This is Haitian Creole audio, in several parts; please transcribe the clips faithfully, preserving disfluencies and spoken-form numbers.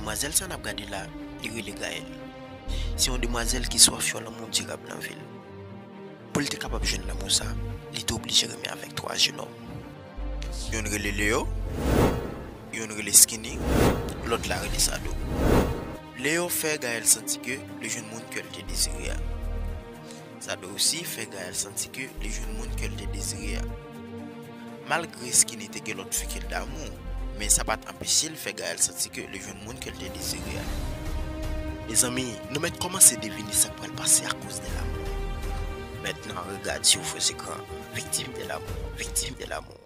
Demwazèl sa n ap gade la, li rele Gaëlle. Se yon demwazèl ki swaf yon lanmou dirab nan vi l. Pou l te kapab jwenn lanmou sa, li te oblije renmen avèk twa jenòm. Youn rele Leo, youn rele Skinny, lòt la rele Sado. Leo fè Gaëlle santi ke li jwenn moun ke l te dezire a. Sado osi fè Gaëlle santi ke li jwenn moun ke l te dezire a. Malgre Skinny te gen lòt fi ke l damou, men sa pa t anpeche l fè Gaëlle santi ke li jwenn moun ke l te dezire a. Mezanmi, nou mèt kòmanse devine sa k pral pase akoz de lanmou. Maintenant, regarde sur vos écrans. Victime de l'amour, victime de l'amour.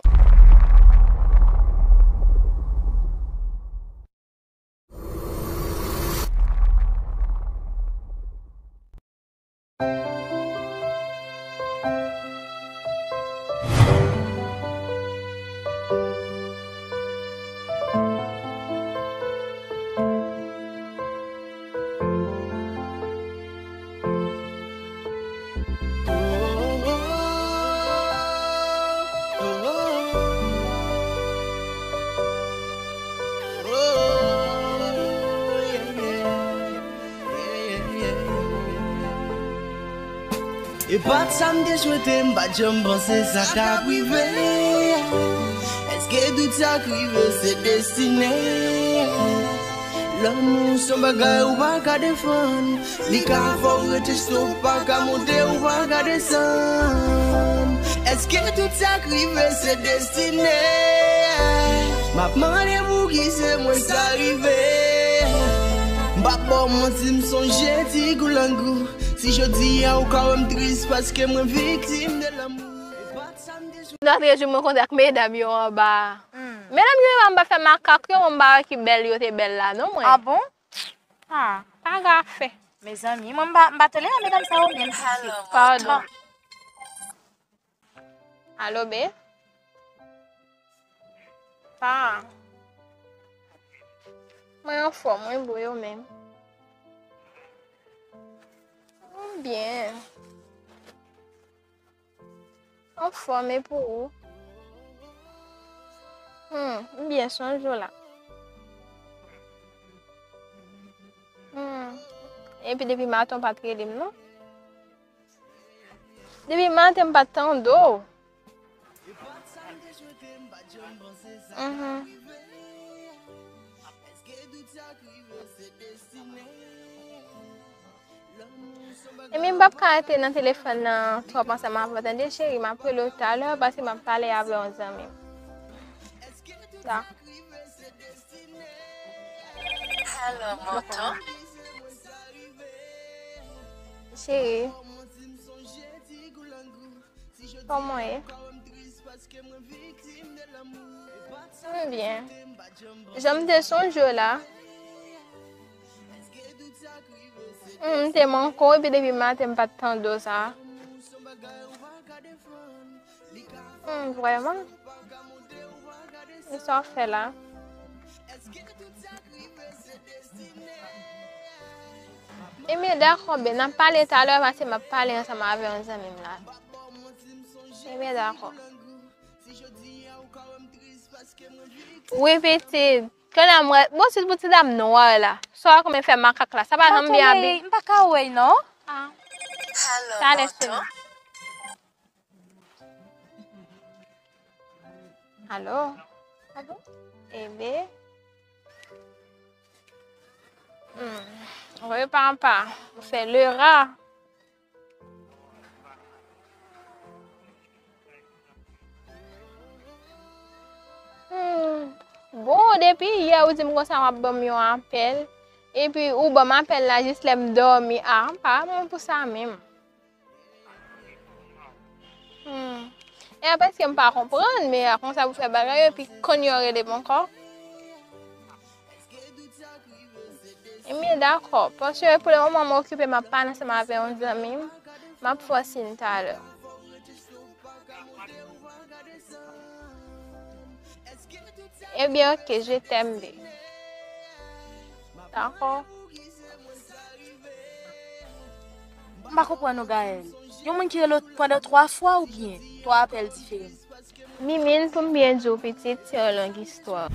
E pa t sa m te swete, m pa t janm panse sa t ap rive. Èske tout sa k rive se destine? Lanmou se yon bagay ou pa ka defann. Li ka fè w rete cho, ou pa ka monte, ou pa ka desann. Èske tout sa k rive se destine? M ap mande pou ki se mwen sa rive. M p ap ba w manti, m sonje ti goulangou. Si jodi a ou ka wè m tris paske mwen viktim de lanmou. Lòt jou mwen kontre ak medam yo anba. Medam yo, m pa fè makak yo, m pa wè ki bèl yo te bèl la non mwen. Ah bon? Ah, pa grave. Mezanmi, mwen m pa, m pa tolere medam sa yo menm. Padon. Alo, be? Pa. Mwen anfòm, wi, boo, yo menm. Mwen byen. Anfòm, e pou ou? Hmm, m byen, sonje w la. Hmm. Epi depi maten w pa t rele m, non? Depi maten m pa t tande w. Mhm. Ebyen, m p ap ka rete nan telefòn nan twòp ansanm avè w, tande, cheri, m ap rele w talè, paske m ap pale avè yon zanmi m. Ta. Hello, Moto. Cheri. Kòman w ye? M byen. Jan m te sonje w la. M te manke w, epi depi maten m pa t tande w sa. Hmm, vrèman? E sa w fè la? Ebyen, dakò, ben, n ap pale talè, paske m ap pale ansanm avè yon zanmi m la. Ebyen, dakò. Wi, pitit. Kounye a m wè, bon, se pou ti dam nwa la. Sa w konn fè makak la. Sa pa janm byen abye. M pa ka wè, non. Ah. Talè sèlman. Alo? Alo? Ebe? Hmm. Wi, papa. Ou fè le ra. Hmm. Bon, depi yè ou di m konsa w ap ban m yon apèl. Epi ou ban m apèl la jis lè m dòmi. Ah, m pa renmen pou sa menm. Hmm. E apre si m pa konprann, men a konsa pou fè bagay yo, epi konn yo rele m ankò. Ebyen, dakò. Paske pou le moman, m okipe, m ap pale ansanm avè yon zanmi m. M ap fè w siy talè. Ebyen, oke, je t'aime, baby. Dakò. M pa konprann ou, Gaëlle. Yon moun ki rele w pandan twa fwa oubyen twa apèl diferan? Mimine, pou m byen di w, pitit, se yon long istwa.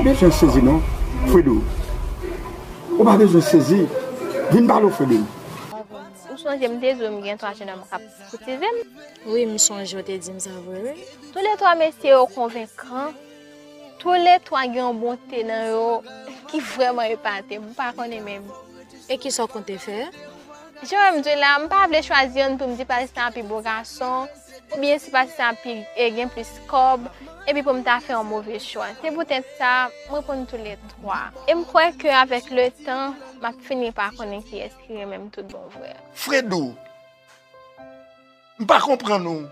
Bezwen sezi non, Fredo. Ou pa bezwen sezi. Vin pale w, Fredo. Ou sonje m te di w m gen twa jennonm k ap koutize m? Wi, m sonje w te di m sa vre, wi. Toulètwa mesye yo konvenkan. Toulètwa gen yon bonte nan yo ki vrèman epate m. M pa konnen menm. E kisa w konte fè? Jan m di w la, m pa vle chwazi youn pou m di paske sa pi bo gason, oubyen se paske sa pi, e, gen plis kòb, epi pou m ta fè yon move chwa. Se poutèt sa, m reponn toulètwa. E m kwè ke avèk letan, m ap fini pa konnen kiyès ki renmen m tout bon vre. Fredo, m pa konprann ou.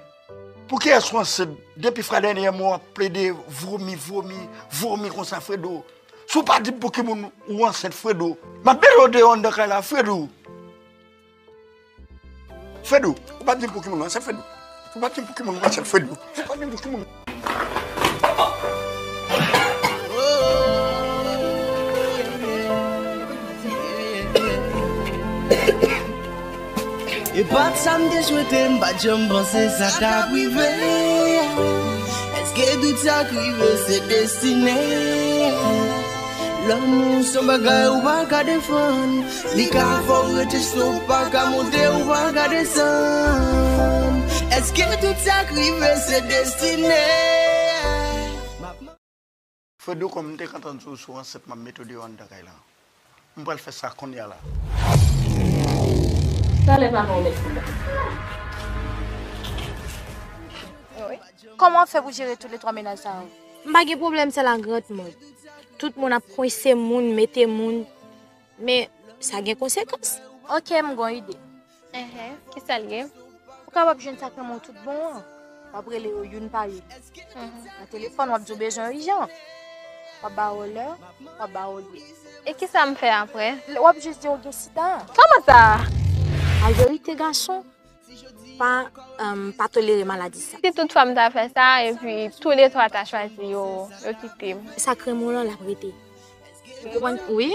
Poukiyès ou ansent? Depi fwa dènyèman w ap plede vomi, vomi, vomi konsa, Fredo. Si w pa di m pou ki moun ou ansent, Fredo, m ap mete w deyò anndan kay la, Fredo. Fredo, ou pa di m pou ki moun ou ansent, Fredo. Ou pa di m pou ki moun ou ansent, Fredo. Ou pa di m pou ki moun. E pa t sa m te swete, m pa t janm panse sa t ap rive. Èske tout sa k rive se destine? Lanmou se yon bagay ou pa ka defann. Li ka fè w rete cho, ou pa ka monte, ou pa ka desann. Èske tout sa k rive se destine? Fredo, kòm m te kontan di w, si w ansent, m ap mete w deyò anndan kay la. M pral fè sa kounye a la. Talè pa nan yon mèt fou la. Wi. Kòman w ap fè pou jere toulètwa mennaj sa yo? M pa gen pwoblèm, sèl ak grant mòd. Tout moun ap kwense moun, mete moun. Men, sa gen konsekans. Ok, m gon ide. Enhen, kisa l ye? Ou kapab jwenn sa k renmen w tout bon an. W ap rele yo youn pa youn. Mhm. Nan telefòn, w ap di w bezwen yo ijan. W ap ba yo lè, w ap ba yo lye. E kisa m fè apre? W ap jis di yo gen sida. Kòman sa? Majorite gason pa, um, pa tolere maladi sa. Si toutfwa m ta fè sa, epi toulètwa ta chwazi yo, yo kite m. Sa k renmen w lan, l ap rete. Ou konprann? Wi.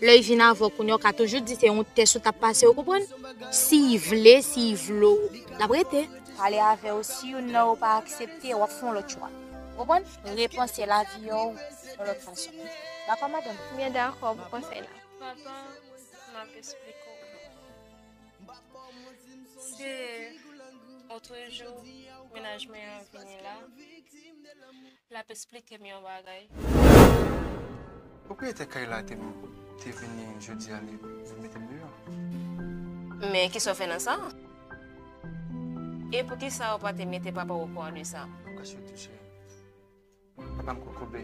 Lè l vin avè w kounye a, ou ka toujou di se yon tès ou t ap pase, ou konprann? Si l vle, si l vle w, l ap rete. Pale avè w, si youn nan yo pa aksepte, w ap fè yon lòt chwa. Ou konprann? Repanse lavi a w yon lòt fason. Dakò, madanm? M byen dakò pou konsèy la. Papa, m ap esplike w. Se otrejou, mennaj mwen an vini la. L ap esplike m yon bagay. Pwopriyetè kay la te, te vini jodi a, li, li mete m deyò. Men kisa w fè nan sa? E poukisa w pa te mete papa w okouran de sa? Papa m kokobe.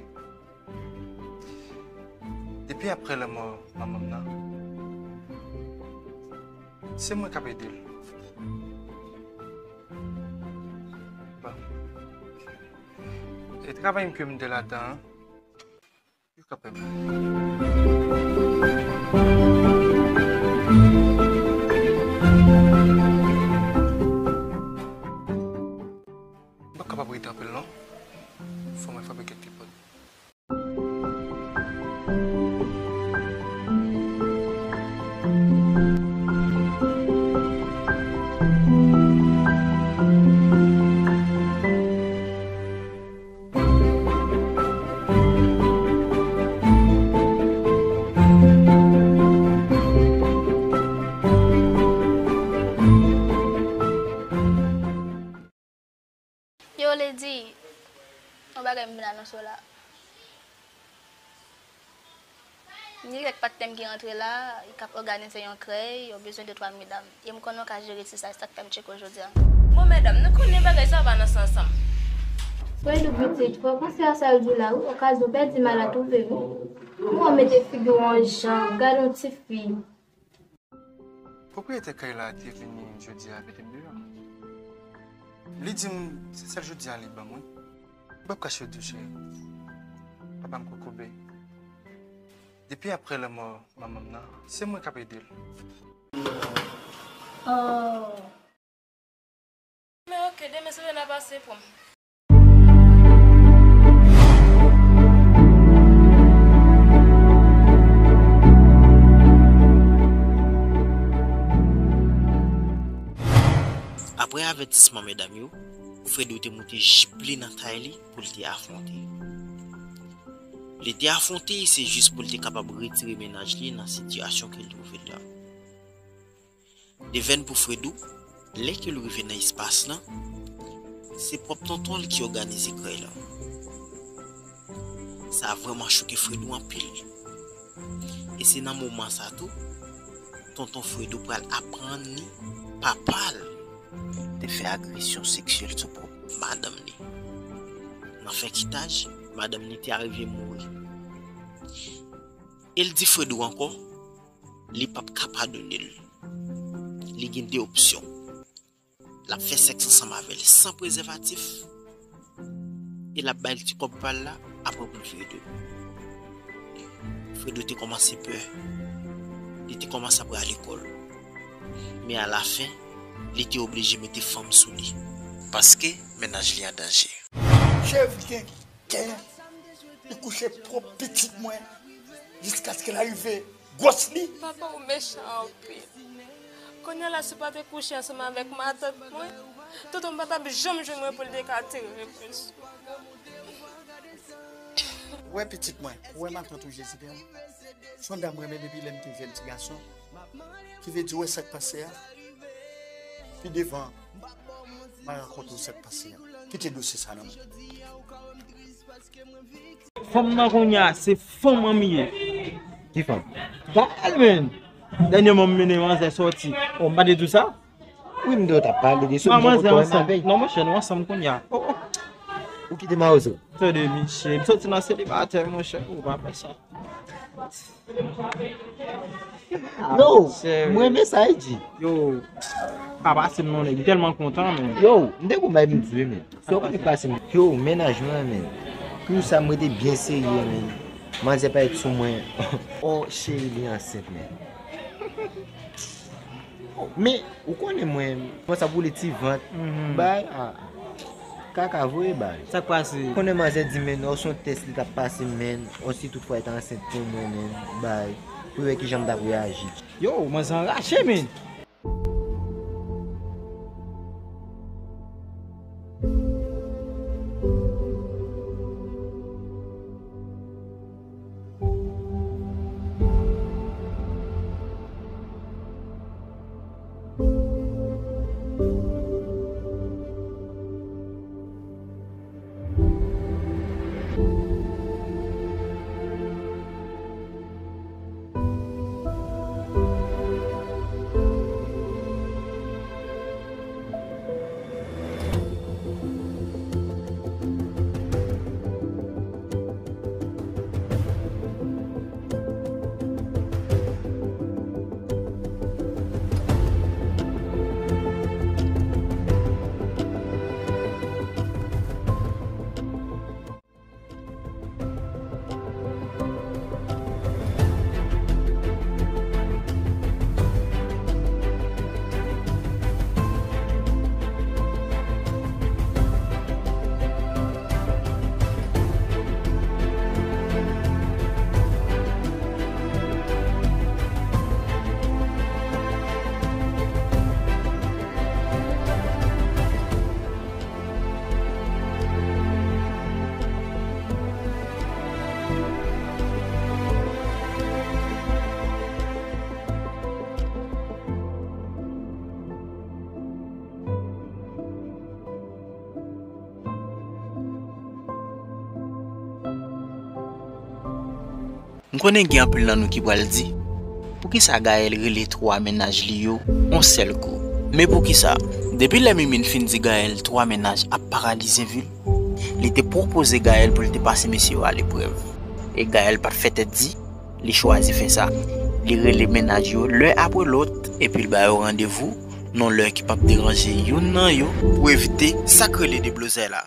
Depi aprè lanmò manman m nan, se mwen k ap ede l. Bon. E travay m ke m te ladan an, yo kanpe m. M p ap kapab rete anpil non. Fò mwen fabrike kèk ti pòt. Yo, Lady, yon bagay m vin anonse w la. Ni kèk patnè m ki rantre la, y ap òganize yon krèy, yo bezwen de twa medam. E m konnen w ka jere ti sa, e sa k fè m tcheke w jodi a. Bon, medam, nou konnen bagay sa pa nan sans ansanm. Fredo pitit, fò w panse a sa yo di w la, wi, okazyon pèdi mal a twouve, wi. Kòman w mete figi w an jan, gade yon ti fi. Pwopriyetè kay la te vini jodi a mete m deyò. Li di m se sèl jodi a li ban mwen. M p ap kache w di w cheri. Papa m kokobe. Depi aprè lanmò manman m nan, se mwen k ap ede l. Oh. Men oke, demen se lè n ap pase pou m. Aprè avètisman medam yo, Fredo te moute jip li nan tay li pou l te afwonte. Li te afwonte, se jis pou l te kapab retire mennaj li nan sitiyasyon ke l twouve l la. Devèn pou Fredou, lè ke l rive nan espas lan, se pwòp tonton l ki òganize krèy lan. Sa vrèman choke Fredou anpil. E se nan moman sa tou, tonton Fredou pral aprann li papa l te fè agresyon seksyèl sou pwòp madanm li. Nan fè kitaj, madanm li te arive mouri. E l di Fredou ankò, li p ap ka padone l. Li gen de opsyon. L ap fè sèks ansanm avè l san prezèvatif. E l ap bay l ti kòb pa l la, apre pou l vire do l. Fredou te kòmanse pè. Li te kòmanse ap rale kò l. Men alafen, li te oblije mete fanm sou li. Paske mennaj li an danje. Cheri gen kè, li kouche pwòp pitit mwen jiskaske l arive gwòs li. Papa, ou mechan anpil. Kounye a la, si w pa te kouche ansanm avèk matant mwen, tonton m pa t ap janm jwenn mwen pou l te ka tire mwen sou. Ou wè pitit mwen, ou wè matant ou Jezibèl. Se yon dam mwen renmen depi lè m te jèn ti gason. Ki vle di, ou wè sa k pase a? Pi devan, m a rakonte w sa k pase a. Kite dosye sa nan men m. Fanm nan kounye a, se fanm an m ye. Ki fanm? Gaël, men. Dènyèman, m mennen manzè sòti. Oh, m pa te di w sa? Wi, m di w t ap pale de sa, m poko wè m avè l. Non, monchè, nou ansanm kounye a. Oh, oh. Ou kite mawozo? Tande, misye, m soti nan selibatè, monchè, ou pa fè sa. Yo, m renmen sa, Edji. Yo, pa pase m non, nèg, m tèlman kontan, men. Yo, m te gon bay m di, men. Sa w konn pase m. Yo, mennaj mwen, men. Pou sa, m rete byen serye, men. Manzè parèt sou mwen. Oh, cheri, li ansent, men. Oh, men, ou konnen mwen, mwen sa boule ti vant. Bay, ah. Kaka voye bay. Sa k pase? Konnen manzè di, men, oh, se yon tès li t ap pase, men, oh, si toutfwa li ta ansent pou mwen, men, bay, pou wè kijan m t ap reyaji. Yo, manzè anraje, men. M konnen gen anpil nan nou ki pral di, poukisa Gaël rele twa mennaj li yo yon sèl kou? Men poukisa? Depi lè Mimine fin di Gaël twa mennaj ap paralize vi l, li te pwopoze Gaël pou l te pase mesye yo aleprèv. E Gaël pa t fè tèt di, li chwazi fè sa. Li rele mennaj yo lè apre lòt, epi l ba yo randevou nan lè ki p ap deranje youn nan yo pou evite sa k rele deblozay la.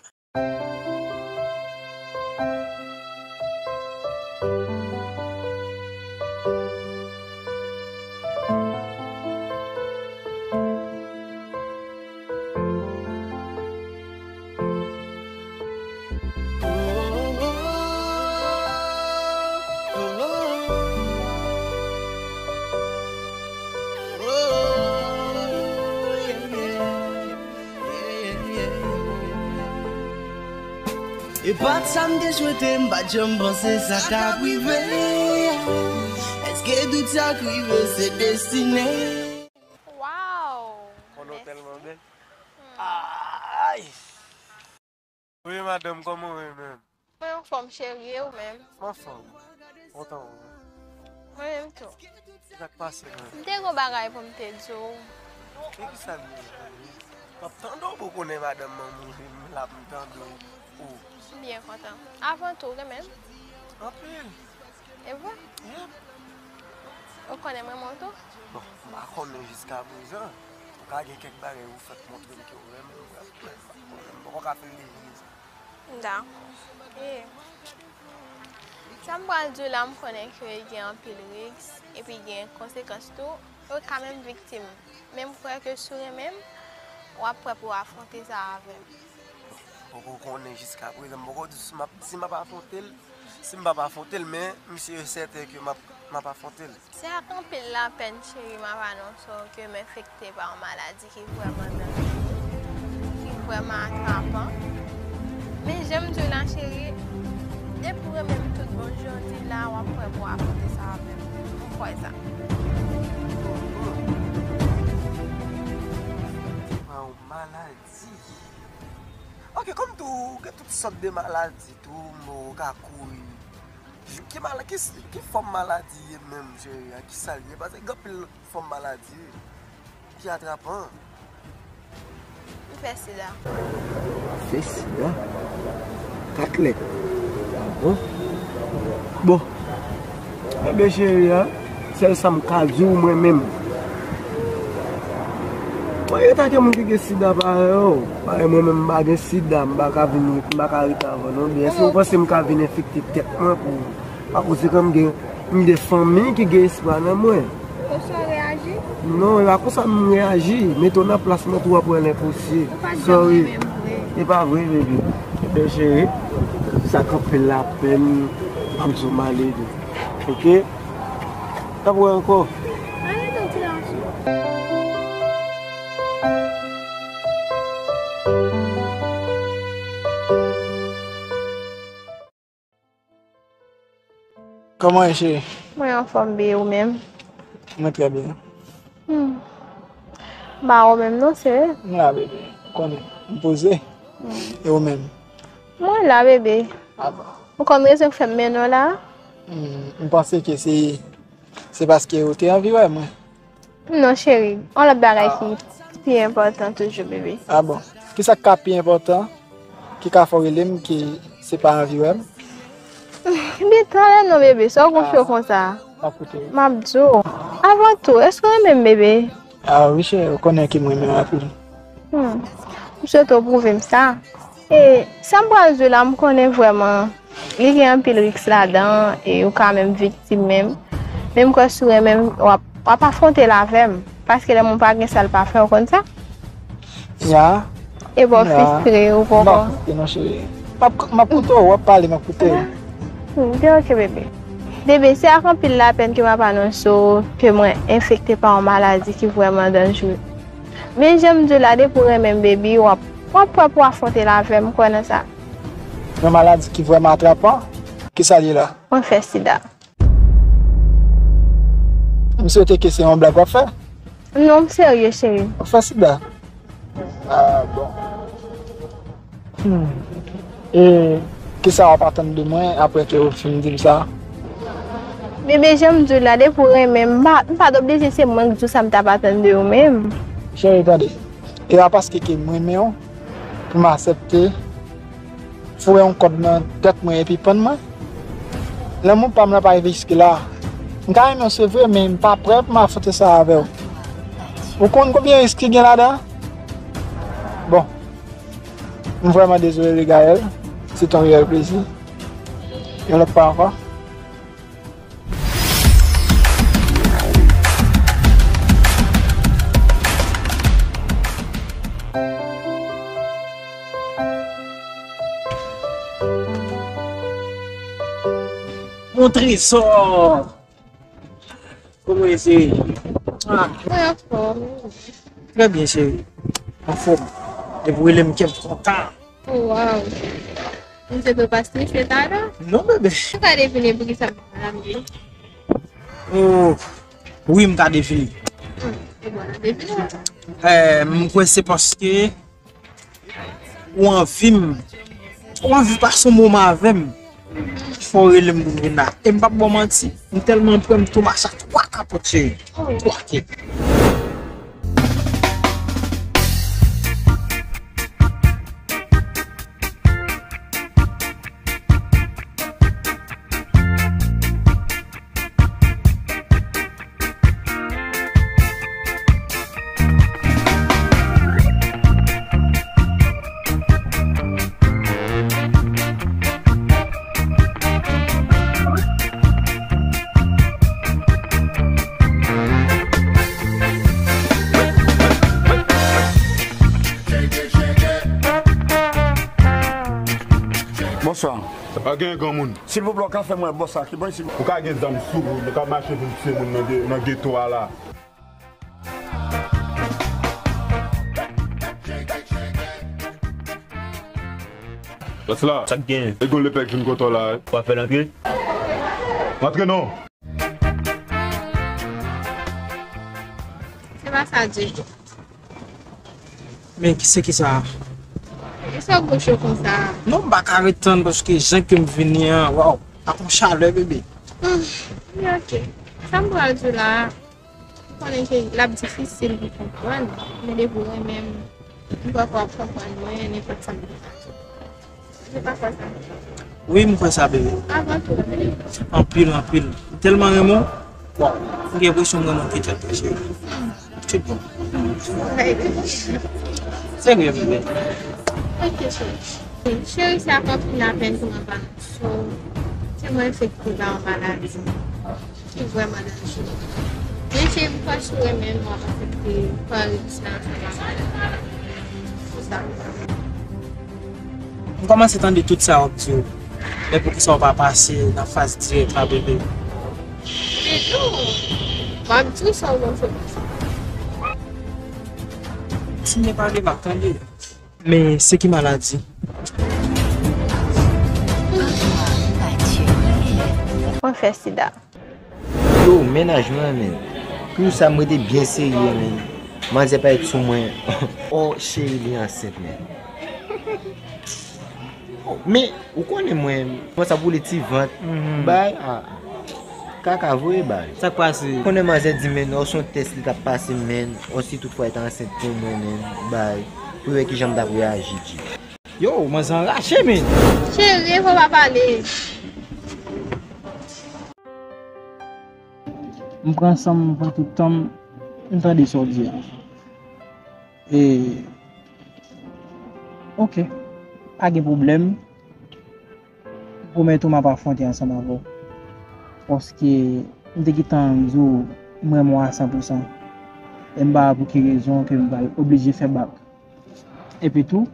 E pa t sa m te swete, m pa t janm panse sa t ap rive. Èske tout sa k rive se destine? Wow! Konnen w tèlman bèl. Ay! Wi, madanm, kòman w ye menm? Mwen anfòm cheri, e ou menm? Mwen anfòm. Kontan wè w. Mwen menm tou. Sa k pase menm? M te gen yon bagay pou m te di w. E ki sa l ye? M ap tande w, bon, konnen madanm mwen mouri, m la pou m tande w. M byen kontan. Avan tou, ou renmen m? Anpil. E vre? Yep. Ou konnen m renmen w tou? Bon, m pa konnen jiska prezan. Ou ka gen kèk bagay ou fèk montre m ke w renmen m, mwen, mwen, mwen, m poko ka fin devine sa. Dakò. E, sa m pral di w la, m konnen ke gen anpil risk, epi gen konsekans tou, e w ka menm viktim. Men m kwè ke si w renmen m, w ap prè pou w afwonte sa avè m. Poko konnen jiska prezan, m poko di si m ap, si m ap afwonte l, si m p ap afwonte l, men m si e sèten ke m ap, m ap afwonte l. Se ak anpil lapèn, cheri, m ap anonse w ke m enfekte pa yon maladi ki vrèman danjere, ki vrèman atrapan. Men jan m di w la, cheri, depi w renmen m tout bon, jodi la, w ap prè pou w afwonte sa avè m. M kwè sa. Pa yon maladi. Ok, kòm tou, gen tout sòt de maladi tou, mò, ou ka kouri. Ki, mal, ki, ki fòm maladi ye menm, cheri, a ki sa l ye? Paske gen anpil fòm maladi ki atrapan. M fè sida. Fè sida? Kat lèt. Ah bon? Bon. Enben, cheri, a, sèl sa m ka di w mwen menm. Mwen, e ta gen moun ki gen sida parèy ou. Parèy mwen menm, m pa gen sida, m pa ka vin, m pa ka rete avè w non. Byen, si w panse m ka vin enfekte tèt mwen pou, akoz se kòm gen, m gen fanmi ki gen espwa nan mwen. Konsa w reyaji? Non, e pa konsa m reyaji. Mete w nan plas mwen tou w ap wè l enposib. Ou pa t janm renmen m vre. E pa vre, baby. Enben, cheri, sa k anpil lapèn, m ap di w m ale tou. Ok? N ap wè ankò. Ale non, ti gason. Kòman w ye, cheri? Mwen anfòm, bebe, ou menm? Mwen trè byen. Hmm. M pa wè w menm non, sere. M la, bebe. Ou konnen, m poze. E ou menm? Mwen la, bebe. Ah bon. Ou konn rezon k fè m mennen w la? Hmm, m panse ke se, se paske ou te anvi wè mwen. Non, cheri, yon lòt bagay ki pi enpòtan toujou, bebe. Ah bon? Kisa k ka pi enpòtan ki ka fè w rele m ki se pa anvi wè m? Byen, talè non, bebe, sa w gonfle w konsa? M ap koute w. M ap di w. Avan tou, èske w renmen m, bebe? Ah wi, cheri, ou konnen ke m renmen w anpil. Hmm. M swete w pwouve m sa. E sa m pral di w la, m konnen vrèman li gen anpil risk ladan, e ou ka menm viktim menm. Men m kwè si w renmen m, w ap, w ap afwonte l avè m. Paske lè moun pa gen sa l pa fè, ou konn sa? Ya. E bon, fistre, ou poko. M ap koute non, cheri. M ap, m ap koute w, w ap pale, m ap koute w. Hmm, byen, ok, bebe. Bebe, se ak anpil lapèn ke m ap anonse w ke mwen enfekte pa yon maladi ki vrèman danjere. Men jan m di w la, depi w renmen m, baby, w ap, w ap prè pou w afwonte l avè m, m kwè nan sa. Yon maladi ki vrèman atrapan? Kisa l ye la? Mwen fè sida. M swete ke se yon blag w ap fè. Non, m serye, cheri. Ou fè sida? Ah, bon. Hmm. E kisa w ap atann de mwen apre ke ou fin di m sa? Bebe, jan m di w la, depi w renmen m, m pa, m pa t oblije se mwen k di w sa m t ap atann de ou menm. Cheri, tande. E pa paske ke m renmen w pou m aksepte foure yon kòd nan tèt mwen epi pann mwen. Lanmou pa m lan pa rive jiske la. M ka renmen w, se vre, men m pa prè pou m afwonte sa avè w. Ou konn konbyen risk ki gen ladan? Bon, m vrèman dezole, Gaëlle. Se te yon reyèl plezi. Yon lòt fwa ankò. Mon trésor! Kòman w ye, cheri? Ah, Mwen anfòm. Trè byen, cheri. Anfòm. Depi w rele m, kè m kontan. Oh, wow. M te dwe pase se talè. Non, bebe. Ou ka devine poukisa m pa la menm. Oh, wi, m ka devine. Hmm, e bon, devine. Eh, m kwè se paske ou anvi m, ou anvi pase yon moman avè m, ki fè w rele m pou m vin la. E m p ap ba w manti, m tèlman pran, m tou mache ak twa kapòt, cheri. Twa kèk. Bonswa. Sa pa gen granmoun. Silvouplè, w ka fè mwen bòs la ki bò isit? Ou ka gen zam sou ou, nou ka mache vin tiye moun nan ge-, nan geto a la. Bòs la. Sa k gen? E gon lepè k vin kote w la, wi. W ap fè l antre? Antre non. Se pa sa, Djeki. Men ki se ki sa? Kisa w gwo cho konsa? Non, m pa ka ret tann paske jan ke m vini an, waw, ak yon chalè, bebe. Hmm, men oke. Sa m pral di w la a, ou konnen ke l ap difisil pou konprann, men depi w renmen m, m kwè ke w ap konprann mwen, nenpòt sa m ta di. Ou pa kwè sa? Wi, m kwè sa, bebe. Avan tou, bebe. Anpil, anpil. M tèlman renmen w. Waw, m gen enpresyon m renmen w pi tèt, cheri. Tout bon. Serye, bebe. Ok, cheri. Cheri, se ak anpil lapèn pou mwen ba nou. So, se mwen fèk te ba w maladi. Ki vrèman danjere. Men cheri, m kwè si w renmen m, w ap aksepte pran risk la ansanm avè m. Se sa. M kòmanse tande tout sa w ap di yo. Men poukisa w pa pase nan faz dirèk la, bebe? Men non, m ap di w sa w panse de sa. Kontinye pale, m ap tande. Men se ki maladi? Mwen fè sida. Yo, mennaj mwen, men. Pou sa, m rete byen serye, men. Manzè parèt sou mwen. Oh, cheri, li ansent, men. Oh, men, ou konnen mwen, mwen sa boule ti vant. Mhm. Bay, ah. Kaka vre, bay. Sa k pase? Konnen manzè di, men, oh, se yon tès li t ap pase, men. Oh, si toutfwa li ta ansent pou mwen, men. Bay. Pou wè kijan m t ap reyaji, G. Yo, manzè anrache, men. Cheri, fò pa pale. M pran san m, m pran tout tan m, m tande sa w di a. E, oke, pa gen pwoblèm. M pwomèt ou m ap afwonte ansanm avè w. Paske m te gentan di w m renmen w a san pou san. E m pa wè pou ki rezon ke m pral oblije fè bak. Epi tou,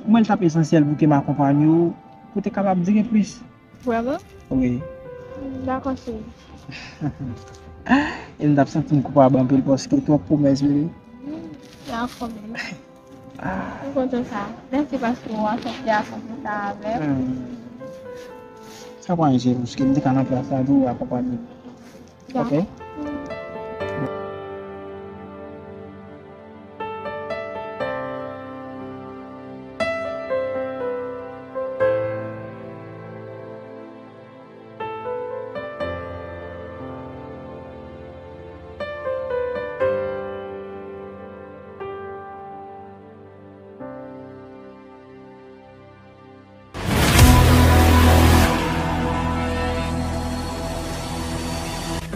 mwen l t ap esansyèl pou ke m akonpanye w, pou te kapab dire plis. Vrèman? Wi. Dakò, cheri. E m t ap santi m koupab anpil paske twòp pwomès, bebe. Hmm, dakò, bebe. Ah. M kontan sa. Mèsi paske w aksepte akonpanye sa avè m. Hmm. Sa pa anyen, cheri, paske m te ka nan plas la tou, akonpanye. Ok?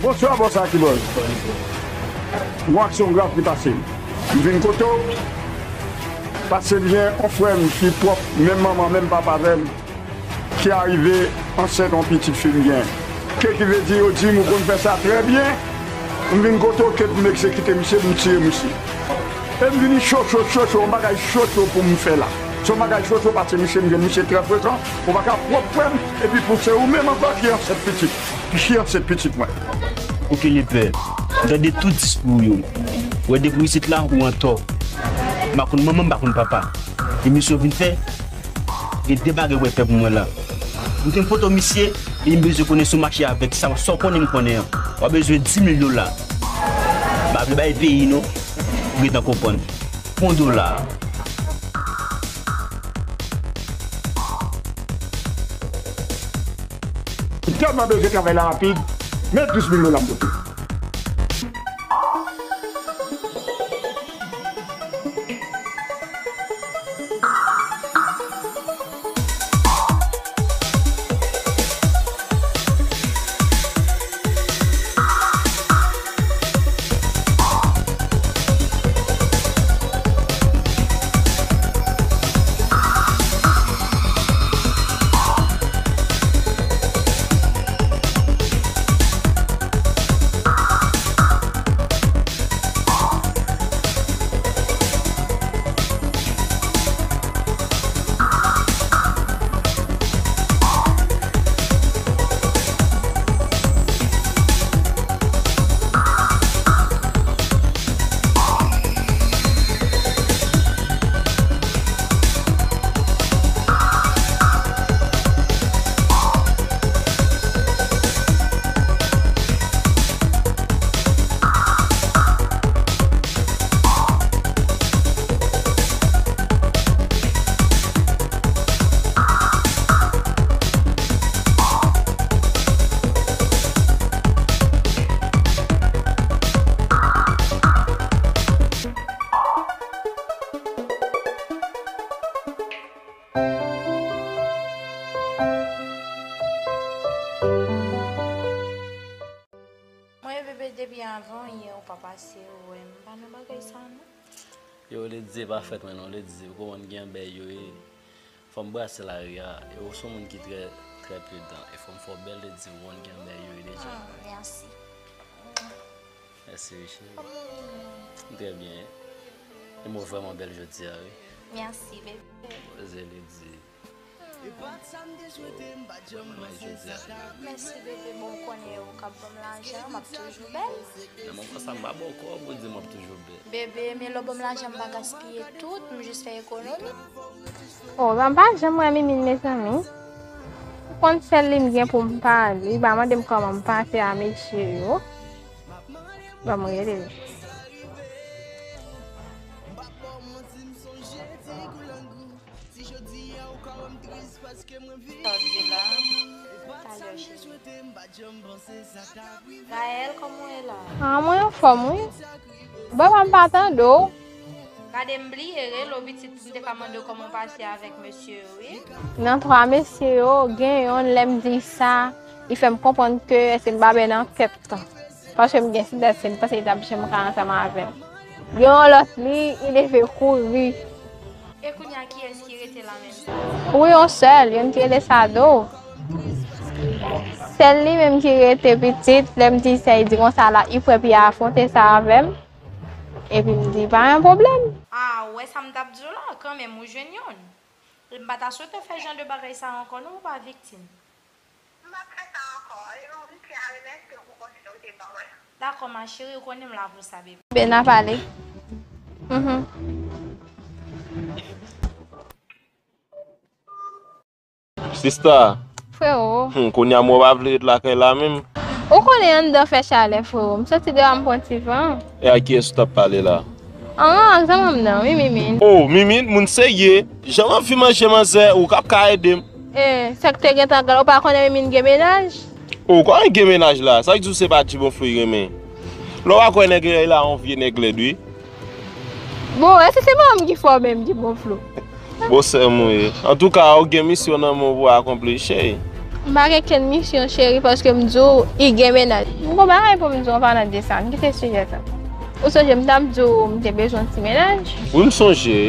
Bonswa, bòs Akibòz. Yon aksyon grav ki pase. M vin kote w, paske m gen yon frè m ki pwòp menm manman, menm papa avè m, ki arive ansent yon pitit fi m gen. Ke ki vle di, yo di m ou konn fè sa trè byen. M vin kote w ke pou m egzekite misye, pou m tiye misye. E m vini cho, cho, cho, cho, yon bagay cho, cho pou m fè la. Se yon bagay cho, cho, paske misye, m jwenn misye trè frekan, ou pa ka pwòp frè m, epi pou se ou menm ankò ki ansent pitit, ki ansent pitit mwen. Oke, lepè, m tande tout diskou w yo. Wè, depi w isit la, ou antò. M pa konn manman, m pa konn papa. E misye w vin fè? Gen de bagay w pral fè pou mwen la. M gen foto misye, e m bezwen konnen si w mache avèk sa, sa w konnen m konnen an. W ap bezwen dis mil dola. M pa vle bay peyi non. Ou gentan konprann. Yon dola. M tèlman bezwen travay la rapid, men dis mil dola m pote. Mwen, bebe, depi avan yè ou pa pase, ou wè m pa nan bagay sa non. Yo, Lady, se pa fèt mwen non, Lady, ou konprann gen bèy yo ye. Fò m brase lari a, e ou se yon moun ki trè, trè pridan, e fò m fè w bèl, Lady, ou konprann gen bèy yo ye deja. Ah, mèsi. Mèsi wi, cheri. Kòman ou ye menm? M trè byen. E mwen vrèman bèl jodi a, wi. Mèsi, bebe. Poze, Lady. Mwen jodi a. Mèsi, bebe. Bon, ou konnen ou k ap ban m lajan, m ap toujou bèl. Men mwen konsa, m pa ba w kòb, ou di m w ap toujou bèl. Bebe, men lè w ban m lajan, m pa gaspiye tout, m jis fè ekonomi. Oh, m pa janm wè Mimine, mezanmi. Ou konn sèl li m gen pou m pale, li pa mande m kòman m pase a mesye yo. Ban m rele li. Sa w di la, talè, cheri. Gaël, kòman w ye la? Ah, mwen anfòm, wi. Bon, m pa tande w. Gade, m bliye rele w, pitit, pou m te ka mande w kòman w pase avèk mesye yo, wi. Nan twa mesye yo, gen yonn, lè m di sa, li fè m konprann ke èske m pa bèy nan tèt. Paske m gen sitès, se m panse li t ap janm ka ansanm avè m. Gen yon lòt, li, li leve kouri. E kounye a, kiyès ki rete la menm? Wi, yon sèl, youn ki rele Sado. Sèl li menm ki rete pitit, lè m di sa, li di konsa la, li prè pou li afwonte sa avè m. Epi m di, pa gen pwoblèm. A, ou wè sa m t ap di w la, kanmenm, ou jwenn youn. M pa ta swete w fè jan de bagay sa ankò, non, ou pa viktim. M p ap fè sa ankò. E m tyen a remèsye w pou konsèy ou te ban mwen. Dakò, ma chérie, ou konnen m la pou sa, bebe. Ben, n a pale. Mhm. Sista. Frewo. Hmm, kounye a m wè w pa vle ret lakay la menm. Ou konnen anndan fè chalè, frewo. M soti deyò a, m pran ti van. E ak kiyès ou t ap pale la? An, ak zanmi m nan, wi, Mimine. Oh, Mimine, moun serye. Jan m anvi manje manzè, ou k ap ka ede m. E, sa k te gentan gad, ou pa konnen Mimine gen mennaj? Oh, kòman gen mennaj la? Sa k di w se pa Djibonflo li renmen? Lè w pa kwè nèg la, yon vye nèg lèd, wi. Bon, èske se pa m ki fò menm, Djibonflo? Bon, sè m ou ye. Antouka, ou gen misyon nan men w pou akonpli, cheri. M pa gen kenn misyon, cheri, paske m di w, li gen mennaj. M gon bagay pou m di w an palan de sa, m kite sijè sa. Ou sonje m t ap di w m te bezwen yon ti mennaj? Wi, m sonje.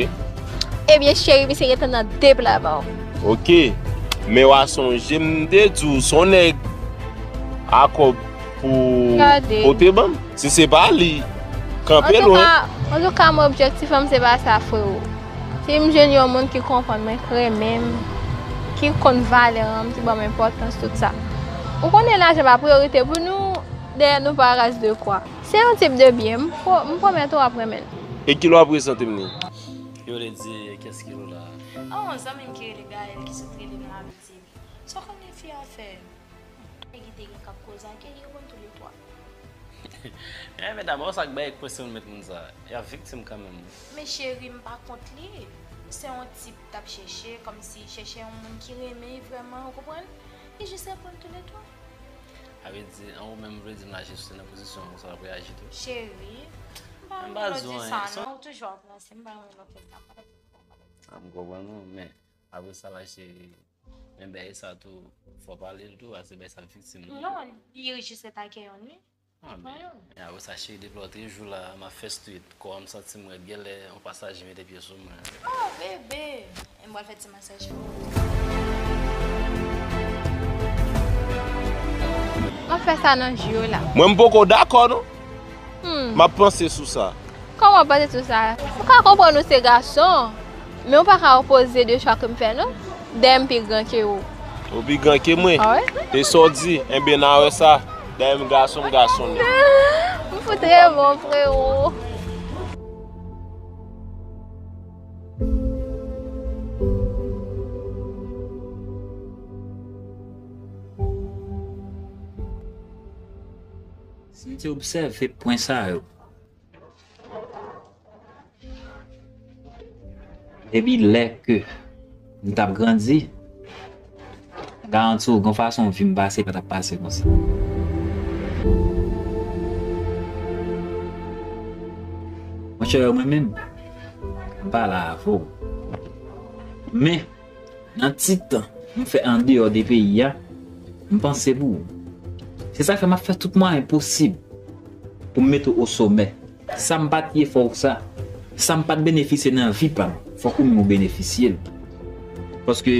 Ebyen, cheri, misye gentan nan de pla ba w. Oke. Men w a sonje m te di w se yon nèg a kòb pou pote ban m. Si se pa li, kanpe lwen. Antouka, mwen, objektif an m se pa sa, frewo. Si m jwenn yon moun ki konprann mwen, ki renmen m, ki konn valè an m, ki ban m enpòtans, tout sa. Ou konnen lajan pa priyorite pou nou, dèyè nou pa ras de kwa. Se yon tip de byen, m pwo-, m pwomèt ou w ap renmen l. E kilè w ap prezante m li? Yo te di, kiyès ki Lola? Oh, yon zanmi m ki rele Gaël ki sot rele m la, li di, sa w konnen fi a fè? Nèg ki te gen k ap koze ak li, yo konn toulètwa. Eh, medam, wè sa k bay kwen si moun met moun sa. Y ap viktim kanmenm. Men cheri, m pa kont li. Se yon tip t ap chèche, kòmsi chèche yon moun ki renmen l vrèman, ou konprann? Li jis reponn toulètwa. Sa vle di, an ou menm vle di m la jis nan pozisyon konsa l ap reyaji tou? Cheri, m pa renmen lè w di sa non, ou toujou ap ranse, m pa renmen lè w fè sa. Ah, m konprann ou, men apre sa la cheri, men bèy sa tou, fò pale l tou, paske bèy sa viktim nan. Non, li jis atake yon nwi. Ah, men, men apre sa cheri, depi lòt jou la, m ap fè street. Kò a m santi m rèd, genlè yon pasaj mete pye sou mwen. Oh, bebe! E m pral fè ti masaj pou ou. M ap fè sa nan jou yo la. Mwen m poko dakò non. Hmm. M ap panse sou sa. Kòman w ap panse sou sa? M ka konprann ou se gason, men w pa ka opoze de chwa ke m fè non. Dèyè m pi gran ke ou. Ou pi gran ke mwen? Ah wi. E sa w di? Enben n a wè sa. Dèyè m gason, m gason nèt. M fout renmen w, frewo. Si m te obsève pwen sa yo, depi lè ke m t ap grandi, m garanti w, gon fason vi m pase pa t ap pase konsa. Monchè, mwen menm, m pa la avè w. Men, nan ti tan m fè andeyò de peyi a, m panse pou ou. Se sa k fè m ap fè tout mwayen posib pou m mete w osomè. Sa m pa t ye fè w sa, sa m pa t benefisye nan vi pa m, fòk ou menm ou benefisye l. Paske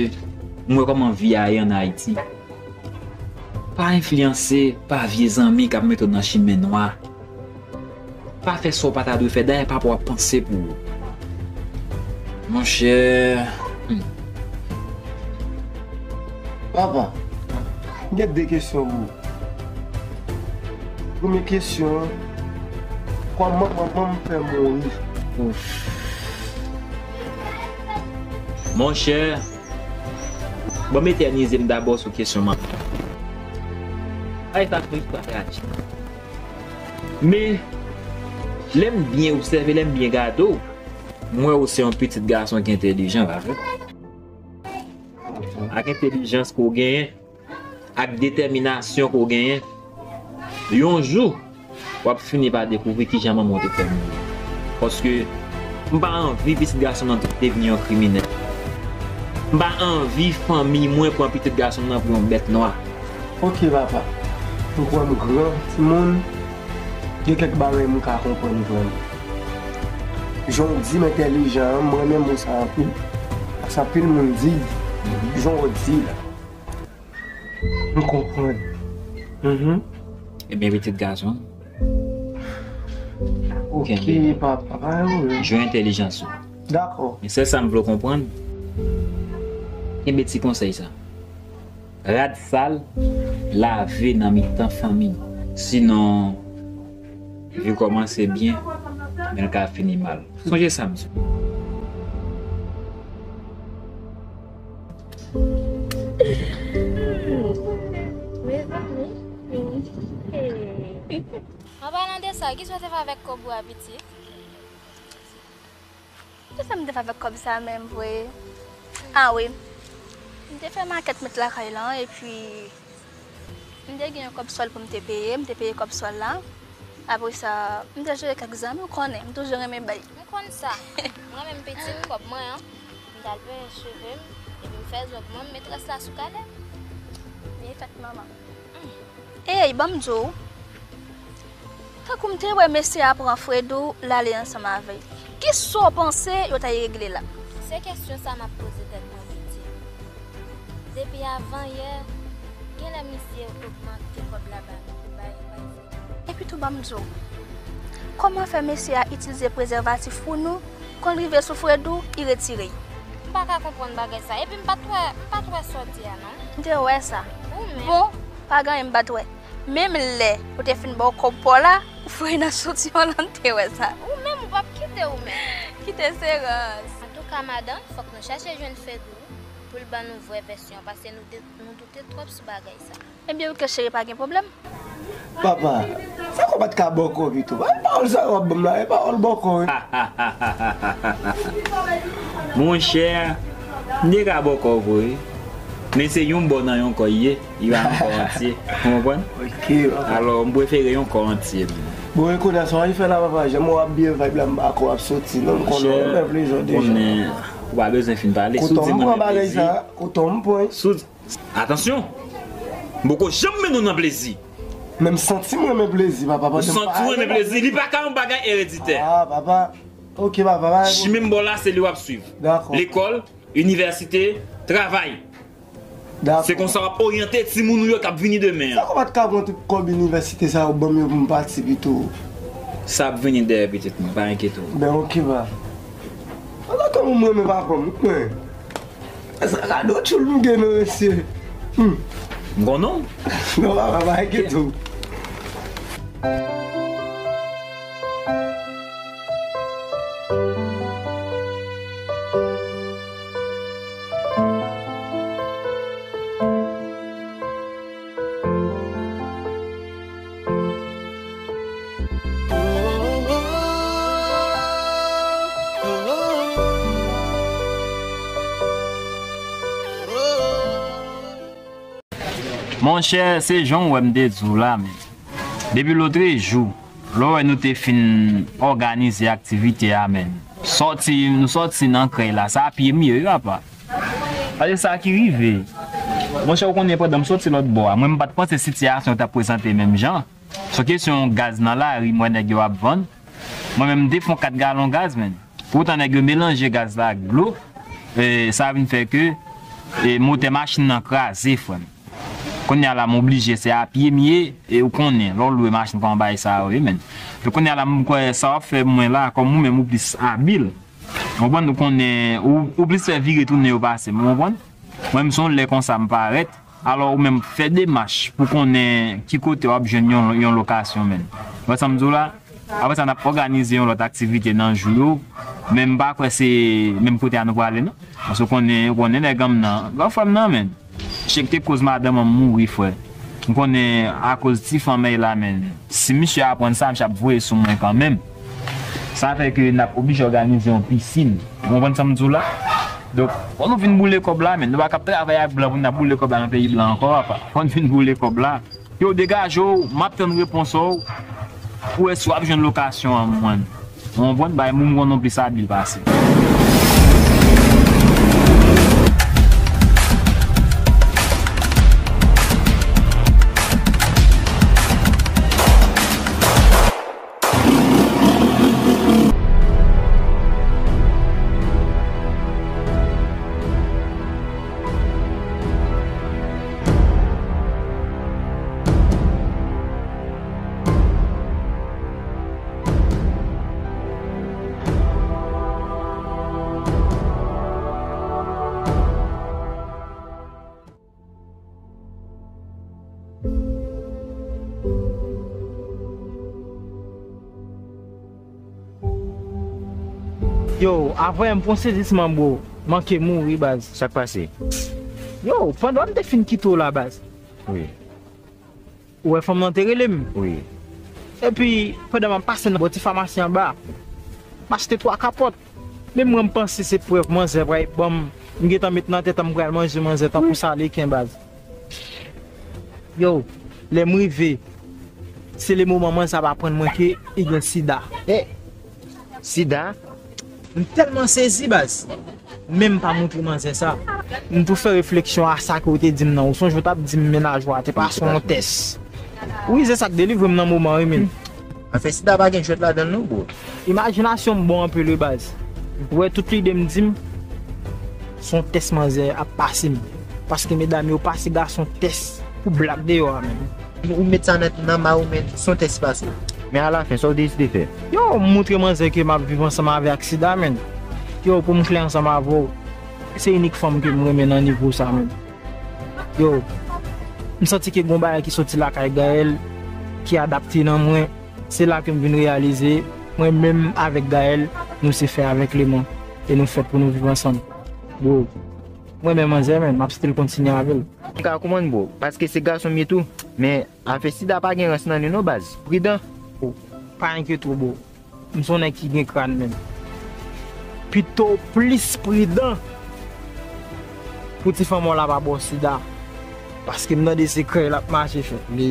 m wè kòman vi a ye ann Ayiti. Pa enfliyanse pa vye zanmi k ap mete w nan chimen nwa. Pa fè sa w pa ta dwe fè, dayè papa w ap panse pou ou. Monchè. Hmm. Papa, m gen de kesyon pou ou. Premye kesyon an, kòman manman m fè mouri? Ouf. Monchè, ban m etènize m dabò sou kesyon manman. Ay, sa se yon istwa trajik. Men, lè m byen obsève, lè m byen gade w, m wè w se yon pitit gason ki entèlijan, pa vre? Ak entèlijans ke w genyen, ak detèminasyon ke w genyen, yon jou, w ap fini pa dekouvri kijan manman w te fè mouri. Paske m pa anvi pitit gason m nan devni yon kriminèl. M pa anvi fanmi mwen pran pitit gason m nan pou yon bèt nwa. Ok, papa. M kwè m gran timoun, gen kèk bagay m ka konprann vrèman. Jan w di m entèlijan an, m renmen mo sa anpil. Paske anpil moun di, jan w di la. M konprann. Mhm. Ebyen, pitit gason. Ok, papa. Jwe entèlijans ou. Dakò. Men sèl sa m vle w konprann. Kenbe ti konsèy sa. Rad sal, lave nan mitan fanmi. Sinon, vi kòmanse byen, men l ka fini mal. Sonje sa, m di w. Mezanmi. An palan de sa, kisa w te fè avèk kòb ou a, pitit? Kisa m te fè avèk kòb sa menm vre? A wi. M te fè makèt met lakay lan, epi m te gen yon kòb sòl pou m te peye, m te peye kòb sòl la. Apre sa, m te jere kèk zanmi, ou konnen, m toujou renmen bay. M konn sa. Mwen menm piti m, kòb mwen an, m t al penyen cheve m, epi m fè zòb mwen, m met rès la sou kalè. Byen fèt, manman. Ey, ban m di w, tankou m te wè mesye a pran Fredou, l ale ansanm avè l. Kisa w panse yo ta regle la? Se kesyon sa m ap poze tèt mwen, pitit. Depi avan yè, genlè misye ogmante kòb la ba nou pou bay, bay Fredou. Epi tou, ban m di w, kòman fè mesye a itilize prezèvatif pou nou, kon l rive sou Fredou, li retire l? M pa ka konprann bagay sa. Epi m pa t wè, m pa t wè sa w di a, non. M te wè sa. Ou menm. Bon, pa gen anyen m pa t wè. Menm lè ou te fin ba w kòb pa w la, ou voye nan soti w lan, m te wè sa. Ou menm, ou p ap kite ou menm. Kite se rans. Antouka, madanm, fòk nou chache jwenn Fedou pou l ban nou vrè vèsyon, paske nou, de, nou doute twòp sou bagay sa. Ebyen, wi, kè cheri, pa gen pwoblèm. Papa, sa k w pa t ka bòkò pito? Pa pawòl sa yo w ap ban m la, e pawòl bòkò, wi. Monchè, m te ka bòkò vre, men se yon bò nan yon kò l ye, li pa yon kò antye. Ou konprann? Ok, papa. Alò, m prefere yon kò antye, menm. Bon, e kounye a, sa w al fè la, papa? Jan m wè w ap byen vibe la, m pa kwè w ap soti, non, m konnen w renmen plezi w deja. Monchè, ou konnen, ou pa bezwen fin pale. Si w di m renmen plezi, kote w m pran? Si w di Atansyon! M poko janm mennen w nan plezi. Men m santi m renmen plezi, papa, pandan m pale. Ou santi w renmen plezi. Li pa ka yon bagay ereditè. Ah, papa. Ok, papa, pa gen pwoblèm. Chimen m ba w la, se li w ap swiv. Dakò. Lekòl, inivèsite, travay. Dakò. Se konsa w ap oryante timoun ou yo k ap vini demen an. Sa k w pa t ka pran tout kòb inivèsite sa yo ban m yo pou m pati pito? Sa ap vini dèyè pitit mwen, pa enkyete w. Ben, ok, papa. An tanke moun m renmen papa m, wi, men. Sa kado tchoul m gen non, mesye. Hmm. M konnen w. Non, papa, pa enkyete w. Monchè, se jan w wè m te di w la, men. Depi lotrejou, lè w wè nou te fin òganize aktivite a, men. Sòti, nou sòti nan krèy la, se a pye m ye, wi, papa. Paske sa ki rive. Monchè, ou konnen pandan m sòti lòt bò a, mwen m pa t panse sitiyasyon t ap prezante menm jan. Se kesyon yon gaz nan lari, m wè nèg yo ap vann. Mwen menm, m te fè yon kat galon gaz, men. Poutan, nèg yo melanje gaz la ak dlo. E, sa vin fè ke, e, motè machin nan kraze, frè m. Kounye a la, m oblije, se a pye m ye, e ou konnen, lè w lwe machin, kòman bagay sa yo ye, men. E kounye a la, m kwè sa w ap fè mwen la, kòm ou menm ou plis abil. Ou konprann, ou konnen, ou, ou plis fè vire tounen yo pase m, ou konprann? Mwen, m se yon lè konsa m parèt, alò ou menm fè demach pou konnen ki kote w ap jwenn yon, yon lokasyon, men. Ou wè sa m di w la? Apre sa, n ap òganize yon lòt aktivite nan jou yo, men m pa kwè se menm kote a nou prale, non. Paske ou konnen, ou konnen nèg an m nan, gran frè m nan, men. Chèk te koz madanm an mouri, frè. M konnen akoz ti fanmèy la, men. Si misye aprann sa, misye ap voye sou mwen kanmenm. Sa fè ke n ap oblije òganize yon pisin. Ou konprann sa m di w la? Donk, fò nou vin boule kòb la, men. Nou pa ka ap travay ak blan pou n ap boule kòb la nan peyi blan ankò, papa. Fò n vin boule kòb la. Yo, degaje w, m ap tann repons ou. Pou wè si w ap jwenn lokasyon an, mwen. Ou konprann? Bay moun konn nou plis abil pase. Yo, avè m fè yon sezisman, bro. Manke mouri, baz. Sa k pase? Yo, pandan m te fin kite w la, baz. Wi. Ou wè fanm nan te rele m? Wi. Epi, pandan m ap pase nan bò ti famasi anba, m achte twa kapòt. Men mwen, m panse se prèv manzè pral ban m. M gentan met nan tèt an m pral manje manzè tankou sa leken, baz. Yo, lè m rive, se le moman manzè ap aprann mwen ke li gen sida. Eh! Sida? M tèlman sezi, baz. Men m pa montre manzè sa. M tou fè refleksyon a sa ke w te di m nan. Ou sonje w t ap di m mennaj ou a te pase yon tès. Wi, se sa k delivre m nan moman, wi, men. Afè sida pa gen jwèt ladan l non, bro. Imajinasyon m bon anpil, wi, baz. Ou wè, tout lide m di m, se yon tès manzè ap pase m. Paske medam yo pase gason tès pou blak deyò a, men. Ou met sa nan, nan ma ou, men se yon tès pase. Men alafen, sa w deside fè? Yo, m montre manzè ke m ap viv ansanm avè ak sida, men. Yo, pou m klè ansanm avè w, se inik fanm ke m renmen nan nivo sa, men. Yo, m santi ke gon bagay ki soti lakay Gaël, ki adapte nan mwen. Se la ke m vin reyalize, mwen menm avèk Gaël, Nou se fè avèk leman e nou fèt pou nou viv ansanm. Bro, mwen menm manzè, men m ap still kontinye avè l. M ka konprann, bro, paske se gason m ye tou, men afè sida pa gen rans nan li non, baz. Pridan. Oh, pa enkyete w, bro. M se yon nèg ki gen kràn menm. Pito w plis pridan pou ti fanm w la pa ba w sida. Paske m tande se krèy l ap mache fè. Li.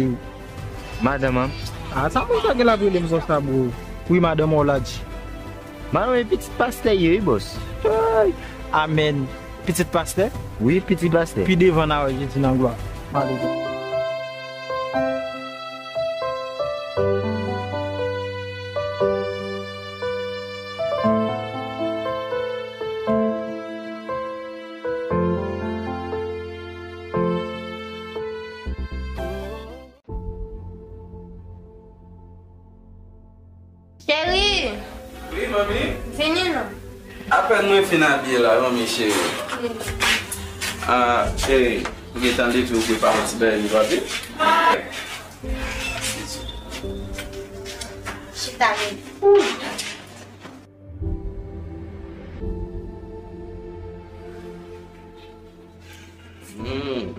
Madanm an. Ah, sa moun sa gen l ap rele m konsa, bro. Wi, madanm an w la di. Madanm e pitit pastè ye, wi, bòs. Ay, amèn. Pitit pastè? Wi, pitit pastè. Pi devan n a wè Jezi nan glwa. Alelouya. Cheri! Wi, manmi? Vini non. Apèn mwen fin abiye la, manmi cheri. Vini. Ah, cheri, ou gentan leve, ou dwe pa yon ti bagay li papi. Chita, vini. Hmm.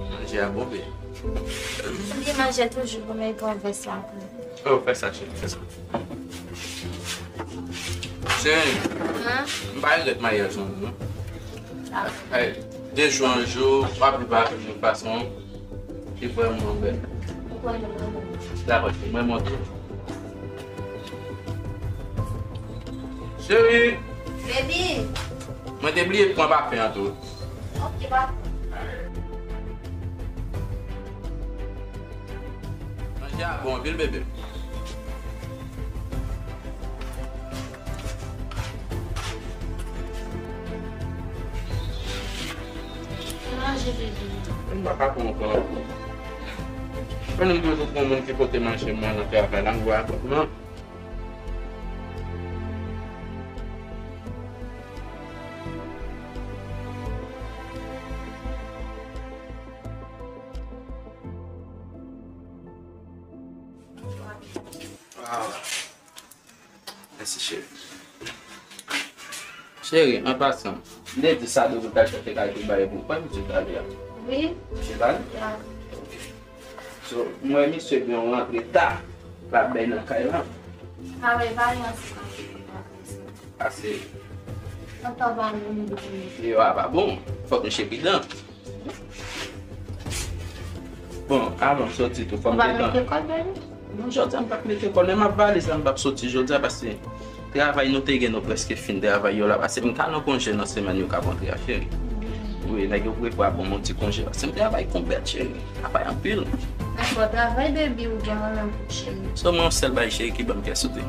Manje a bon vre. Li manje toujou pou mwen pran vès la pou li. Oh, fè sa, cheri, fè sa. Cheri, m pa regrèt maryaj mwen, non. Ay, de jou an jou, w ap viv avèk yon fason ki vrèman bèl. Dakò, cheri, mwen montre w. Cheri! Baby! Mwen te bliye pran pafen an tou. Ok, papa. Manje a bon anpil, bebe. Manje, bebe. M pa ka pran ankò. Mwen menm toujou pran moun ki pote manje mwen nan travay la, m wè a kòb mwen. Waw. Mèsi, cheri. Cheri, an pasan, m te di Sado pou l t al chèche kay pou bay pou. Kòman misye t ale a? Wi. Misye t ale? Ya. Ok. So, m wè misye gen yon rantre ta l ap bay nan kay la. A wi, pa yon ansi. Ase. Antan pa nou, nou. Yo, a pa bon. Fòk misye pridan. Bon, avan m soti tou, fò m gentan. Ou pa mete kòl, baby? Non, jodi a m p ap mete kòl, men m ap valiz la, m p ap soti jodi a, paske travay nou te gen, nou prèske fin travay yo la, paske m ka nan konje nan semèn yo k ap antre a, cheri. Wi, nèg yo prevwa ban m yon ti konje, paske m travay konbèt, cheri. Travay anpil. Dakò, travay, baby, ou gen mwen menm pou cheri. Sèlman yon sèl bagay, cheri, ki ban m kè sote.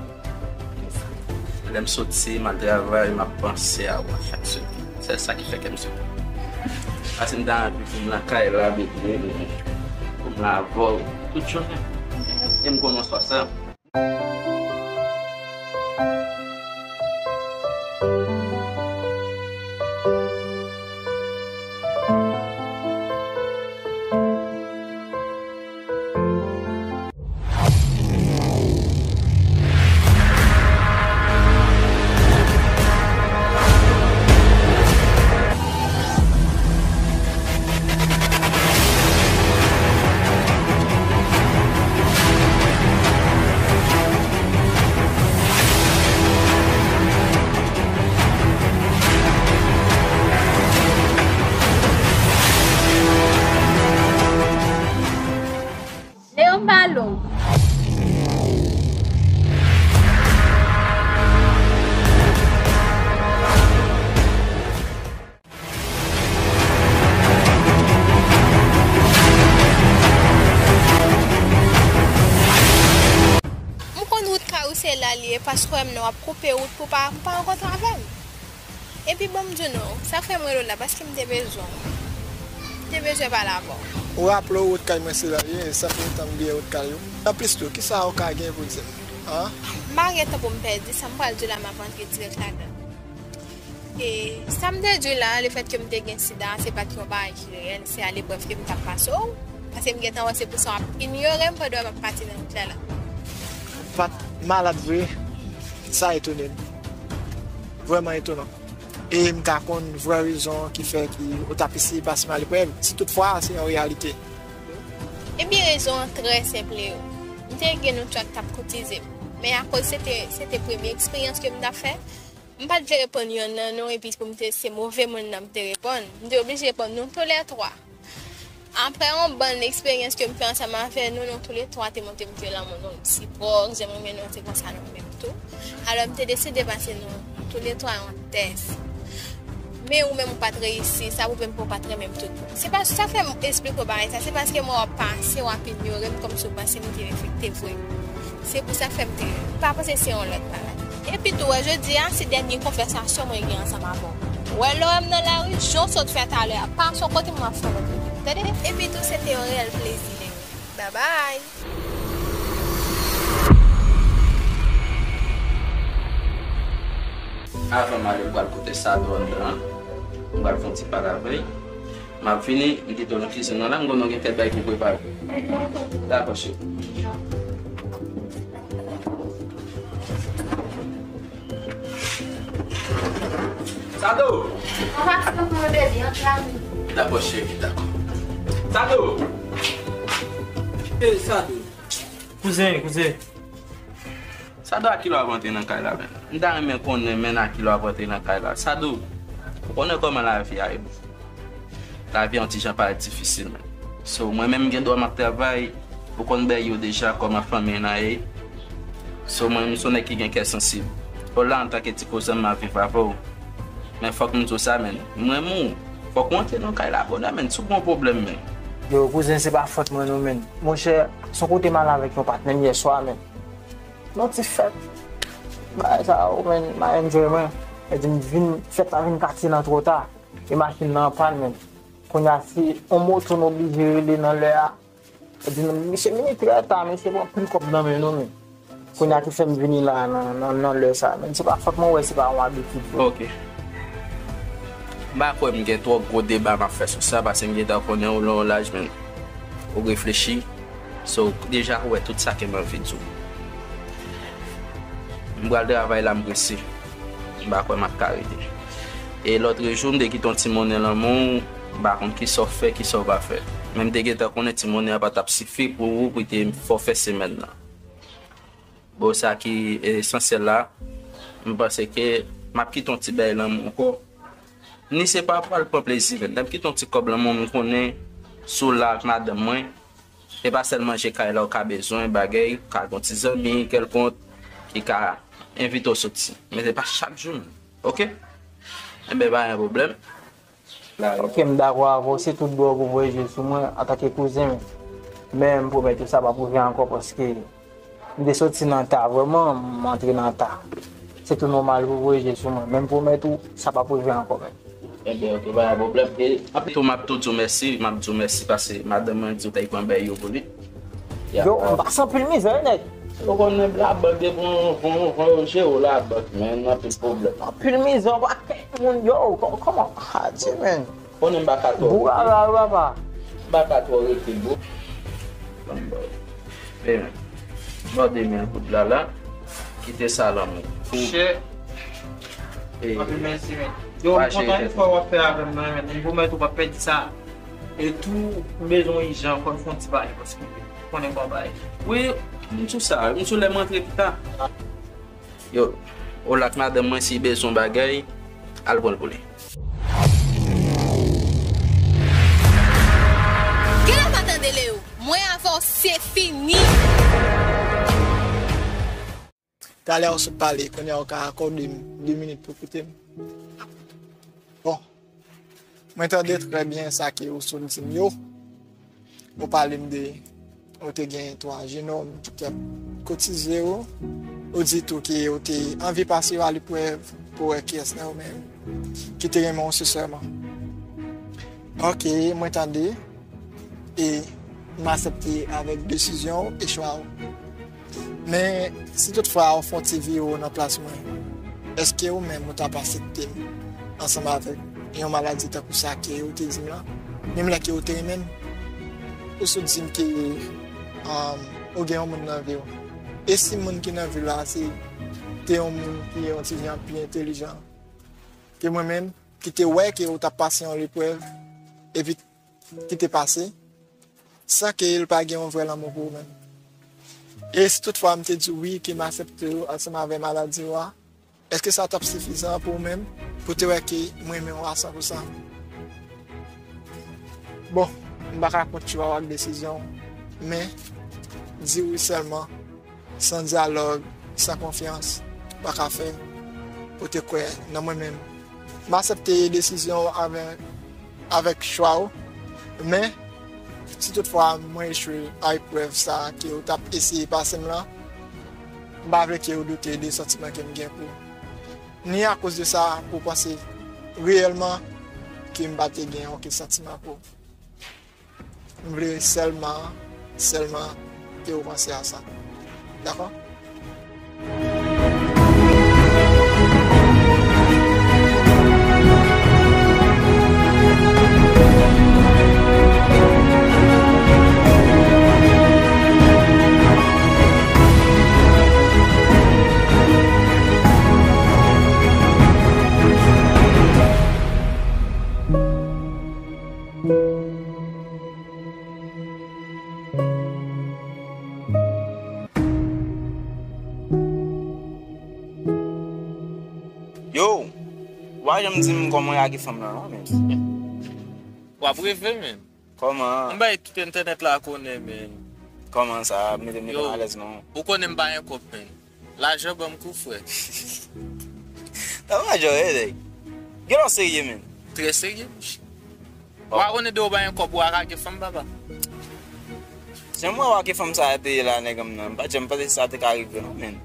Lè m soti, m al travay, m ap panse a ou a chak segonn. Se sa ki fè kè m sote. Paske m ta anvi pou m lakay la, bebe, pou m la avè w tout jounen. E m konnen w swa sa. Leon Ballon. M konn wout Kawousèl la li ye, paske w wè m nan w ap koupe wout pou pa, pou pa rankontre avè m. Epi bon, m di w non, sa k fè m rele w la, paske m te bezwen w. M te bezwen pale avè w. Ou raple w wout kay mwen se la li ye, sa fè lontan m bliye wout kay ou. Anplis tou, kisa ou ka gen pou di m? An? M pa gen tan pou m pèdi, sa m pral di w la, m ap antre dirèk ladan l. E sa m te di w la, lefètke m te gen sida, se pa t yon bagay ki reyèl, se aleprèv ke m t ap pase w. Paske m gentan wè se pou sa w ap inyore m pandan w ap pati nan wout la la. Pat malad vre, sa etone m. vrèman etonan. E m ka konn vrè rezon ki fè ki ou t ap eseye pase m aleprèv, si toutfwa se yon reyalite. Ebyen, rezon an trè senp, Leo. M te gen yon tchak k t ap koutize m. Men akoz se te, se te premye eksperyans ke m t ap fè, m pa t vle reponn yonn nan nou, epi pou m te, se move moun nan m te reponn. M te oblije reponn nou toulètwa. Apre yon bann eksperyans ke m fè ansanm avè nou, nou toulètwa te montre m ke lanmou nou reyisipwòk, jan m renmen nou, se konsa nou renmen m tou. Alò, m te deside pase nou toulètwa yon tès. Men ou menm ou pa t reyisi, sa pwouve m ke w pa t renmen m tout bon. Se pa, sa fè m esplike w bagay sa, se paske m wè w ap pase, w ap inyore m, kòmsi w panse m te enfekte vre. Se pou sa k fè m te pa panse se yon lòt bagay. Epi tou, wè, jodi a, se dènye konvèsasyon mwen gen ansanm avè w. Wè, lè w wè m nan lari, jan w sot fè talè a, pa sou kote m ap fè w. Tande? Epi tou, se te yon reyèl plezi, Leo. Babay! Avan m ale, m pral pote Sado anndan an. M pral fè yon ti pale avè l. M ap vini, m kite w nan kizin nan la, m konnen w gen kèk bagay pou w prepare. Dakò, cheri. Sado! Papa, ti kontan, bebe, antre avè m. Dakò, cheri, dakò. Sado! Ey, Sado! Kouzen, kouzen. Sado, a kilè w ap antre nan kay la, menn? M ta renmen konnen, menn, a kilè w ap antre nan kay la. Sado, ou konnen kòman lavi a ye, bro. Lavi a yon ti jan parèt difisil, menn. So, mwen menm, m gen dwa m ap travay, ou konn bèy yo deja, kòman fanmi nan ye. So, mwen, m se yon nèg ki gen kè sansib. Paul la, antanke ti kouzen m, m ap viv avè w. Men fòk m di w sa, menn. M renmen w. Fòk ou antre nan kay la bonè, menn. Si w gen yon pwoblèm, menn. Yo, kouzen, se pa fòt mwen, non, menn. Monchè, se yon kote m al avèk yon patnè m yè swa, menn. Nan ti fèt. Bagay sa yo, menn, m a enjoy mwen. E di m vin, fèt la vin katye nan twò ta. E machin nan anpàn, menn. Kounye a, se yon moto n oblije rele nan lè a. E di m, misye vini trè ta, misye pran anpil kòb nan men nou, menn. Kounye a ki fè m vini la nan, nan, nan lè sa, menn. Se pa fòt mwen, wè, se pa yon abitid vre. Ok. M pa kwè m gen twòp gwo deba m ap fè sou sa, paske m gentan konnen w nan yon laj, menn. Ou reflechi. So, deja ou wè tout sa ke m anvi di w. M pral travay la, m prese. M pa kwè m ap ka rete. E lòtrejou, m te kite yon ti monnen lan men w, m pa konn kisa w fè, kisa w pa fè. Men m te gentan konnen ti monnen an pa t ap sifi pou ou, pou te fè w fè semèn nan. Bon, sa ki esansyèl la, m panse ke m ap kite yon ti bagay lan men w ankò. Ni se pa pral pran plezi, men lè m kite yon ti kòb lan men w, m konnen si w la ak madanm mwen, e pa sèl manje kay la ou ka bezwen, bagay, ou ka gen yon ti zanmi kèlkonk ki ka envite w soti. Men se pa chak jou, ok? Enben, pa gen pwoblèm. Ok, m dakò avè w, se tout bò pou voye je sou mwen antanke kouzen m. Men m pwomèt ou sa p ap rive ankò paske m te soti nan ta, vrèman, m antre nan ta. Se tou nòmal pou voye je sou mwen, men m pwomèt ou sa p ap rive ankò, menn. Enben, ok, pa gen pwoblèm. E anpil tou, m ap tou di w mèsi, m ap di w mèsi paske madanm mwen di w ta pran bèy yo pou li. Yo, m pase anpil mizè, nèg. Ou konn menm labank, depi yon, yon, yon, yon jere w labank, men anpil pwoblèm. Anpil mizè, yon pakèt moun, yo, kò-, kòman? Adye, menn. Konnen m pa ka twò rete. Boura la, papa. M pa ka twò rete, bro. Bon, bon. Men, mòde men goud la, la. Kite sa lan mwen. Chè. Anpil mèsi, men. Yo, m kontan efò w ap fè avè m nan, men. M pwomèt ou p ap pèdi sa. E tou, m bezwen w ijan, fò n fè yon ti bagay, paske ou konnen m pa bay. Wi, m sou sa, m sou lè m rantre pita. Yo, ou la ak madanm mwen, si bezwen bagay, al pran l pou li. Genlè pa tande Leo, mwen avè w se fini. Talè ou sot pale, kounye a ou ka akòde m de minit pou koute m. Bon, mwen tande trè byen sa ke ou sot di m yo. Ou pale m de, ou te gen twa jenòm ki t ap kotize ou. Ou di tou ke ou te anvi pase yo aleprèv pou wè kiyès nan yo menm ki te renmen w sensèman. Ok, mwen tande. E m aksepte avèk desizyon ou e chwa ou. Men, si toutfwa ou fè yon ti vire nan plas mwen, èske ou menm ou t ap aksepte m ansanm avèk yon maladi tankou sa ke ou te di m lan? Menm lè ke ou te renmen m, ou sot di m ke, um, ou gen yon moun nan vi w. E si moun ki nan vi w la se te yon moun ki yon ti jan pi entelijan? ke mwen menm, ki te wè ke ou t ap pase yon leprèv, epi ki te pase, san ke l pa gen yon vrè lanmou pou ou menm. E si toutfwa m te di w wi, ke m aksepte w ansanm avè maladi w a, èske sa t ap sifizan pou ou menm, pou te wè ke m renmen w a san pou san? Bon, m pa ka kont chwa w ak desizyon w, men di wi sèlman, san dyalòg, san konfyans, pa ka fè pou te kwè nan mwen menm. M aksepte desizyon w avè-, avèk chwa w, men si toutfwa mwen echwe a eprèv sa a ke w t ap eseye pase m lan, m pa vle ke w doute de santiman ke m gen pou ou. Ni akoz de sa, pou w panse reyèlman ke m pa te gen okenn santiman pou ou. M vle sèlman, sèlman ke w panse a sa. Dakò? Yo, w pa janm di m kòman w lage fanm nan non, men. W ap reve, men. Kòman? M bay tout entènèt la konnen, men. Kòman sa? Mete m Yo, alèz non. Ou konnen m pa gen kòb, men. Lajan ban m kou, frè. Nan lajan, e, nèg. Gen lè w serye, men. Trè serye, monchè. Ou pa konnen de ou bay yon kòb ou a lage fanm, papa. Jan mwen wè ke fanm sa a te ye la, nèg an m nan, m pa t janm panse sa te ka rive non, men.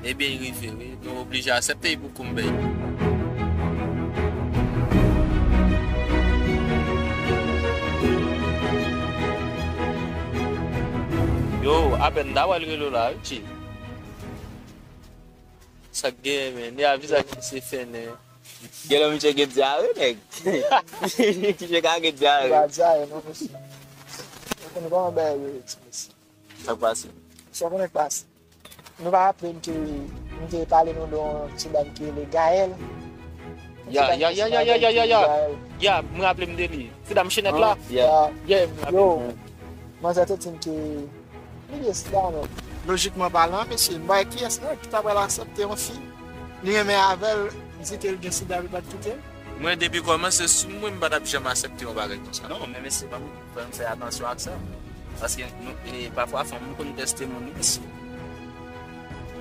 Ebyen, li rive, wi. Nou oblije aksepte li pou kou m bay. Yo, apèn m ta wè l rele w la, wi, G. Sa k genyen, men? Ni a vizaj misye fennen. Gen lè misye gen dyare, nèg. Misye ka gen dyare. Ba dyare, non, mesye. Ou konnen kòman bagay yo ye, ti mesye. Sa k pase? Sa konnen k pase. Nou pa raple m ke m te pale nou de yon ti dam ki rele Gaël. Ya, ya, ya, ya, ya, ya, ya, ya. Ya, m raple m de li. Ti dam chenèt la? Ya. Ya, m raple m. Yo, manzè te di m ke li gen sida, men. Lojikman palan, mesye, m pa wè kiyès non ki ta pral aksepte yon fi li renmen avè l, di ke l gen sida, li pa t kite l. Mwen, depi kòmanse sou mwen, m pa t ap janm aksepte yon bagay konsa. Non, men mesye, ban m, fò n fè atansyon ak sa. Paske nou, e, pafwa, fanm konn tèste moun, wi, mesye.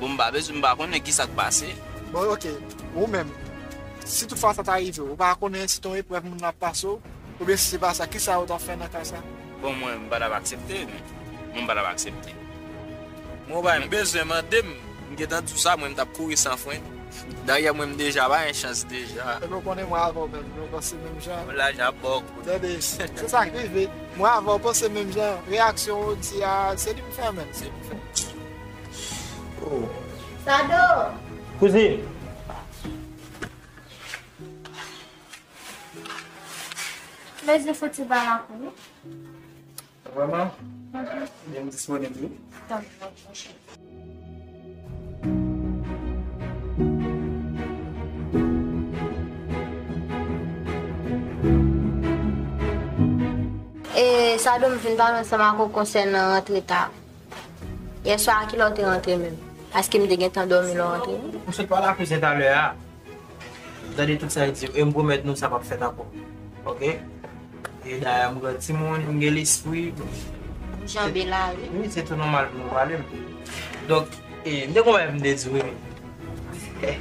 Bon, m pa bezwen, m pa konnen ki sa k pase. Bon, oke. Ou menm, si toutfwa sa ta rive w, ou pa konnen si t on eprèv moun nan ap pase w, oubyen si se pa sa, kisa ou t ap fè nan ka sa? Bon, mwen, m pa t ap aksepte, men. Mwen, m pa t ap aksepte. Mwen, ou pa menm bezwen mande m. M gentan di w sa, mwen, m t ap kouri san fren. Dayè, mwen, m deja ba yon chans deja. Epi w konnen mwen avè w menm, nou panse menm jan. Mwen lajan ap ba w kout. Tande, se sa k rive. Mwen avè w panse menm jan. Reyaksyon w di a, se li m fè menm. Se li m fè. Oh. Sado! Kouzin! Mezye, fò ti ba lakou, wi. Vrèman? Mhm. Men m disponib, wi. Tanpri, monchè. E, Sado, m vin pale ansanm ak ou konsènan rantre ta. Yèswa, a kilè w te rantre menm? Paske m te gentan dòmi lè w rantre. M sot pale ak kouzin talè a. Tande tout sa l di yo, e m pwomèt nou sa p ap fèt ankò. Oke? E dayè, m gran timoun, m gen lespri. M janbe la, wi. Wi, se tou nòmal pou nou pale m. Donk, e, m te gon bagay pou m te di w, wi.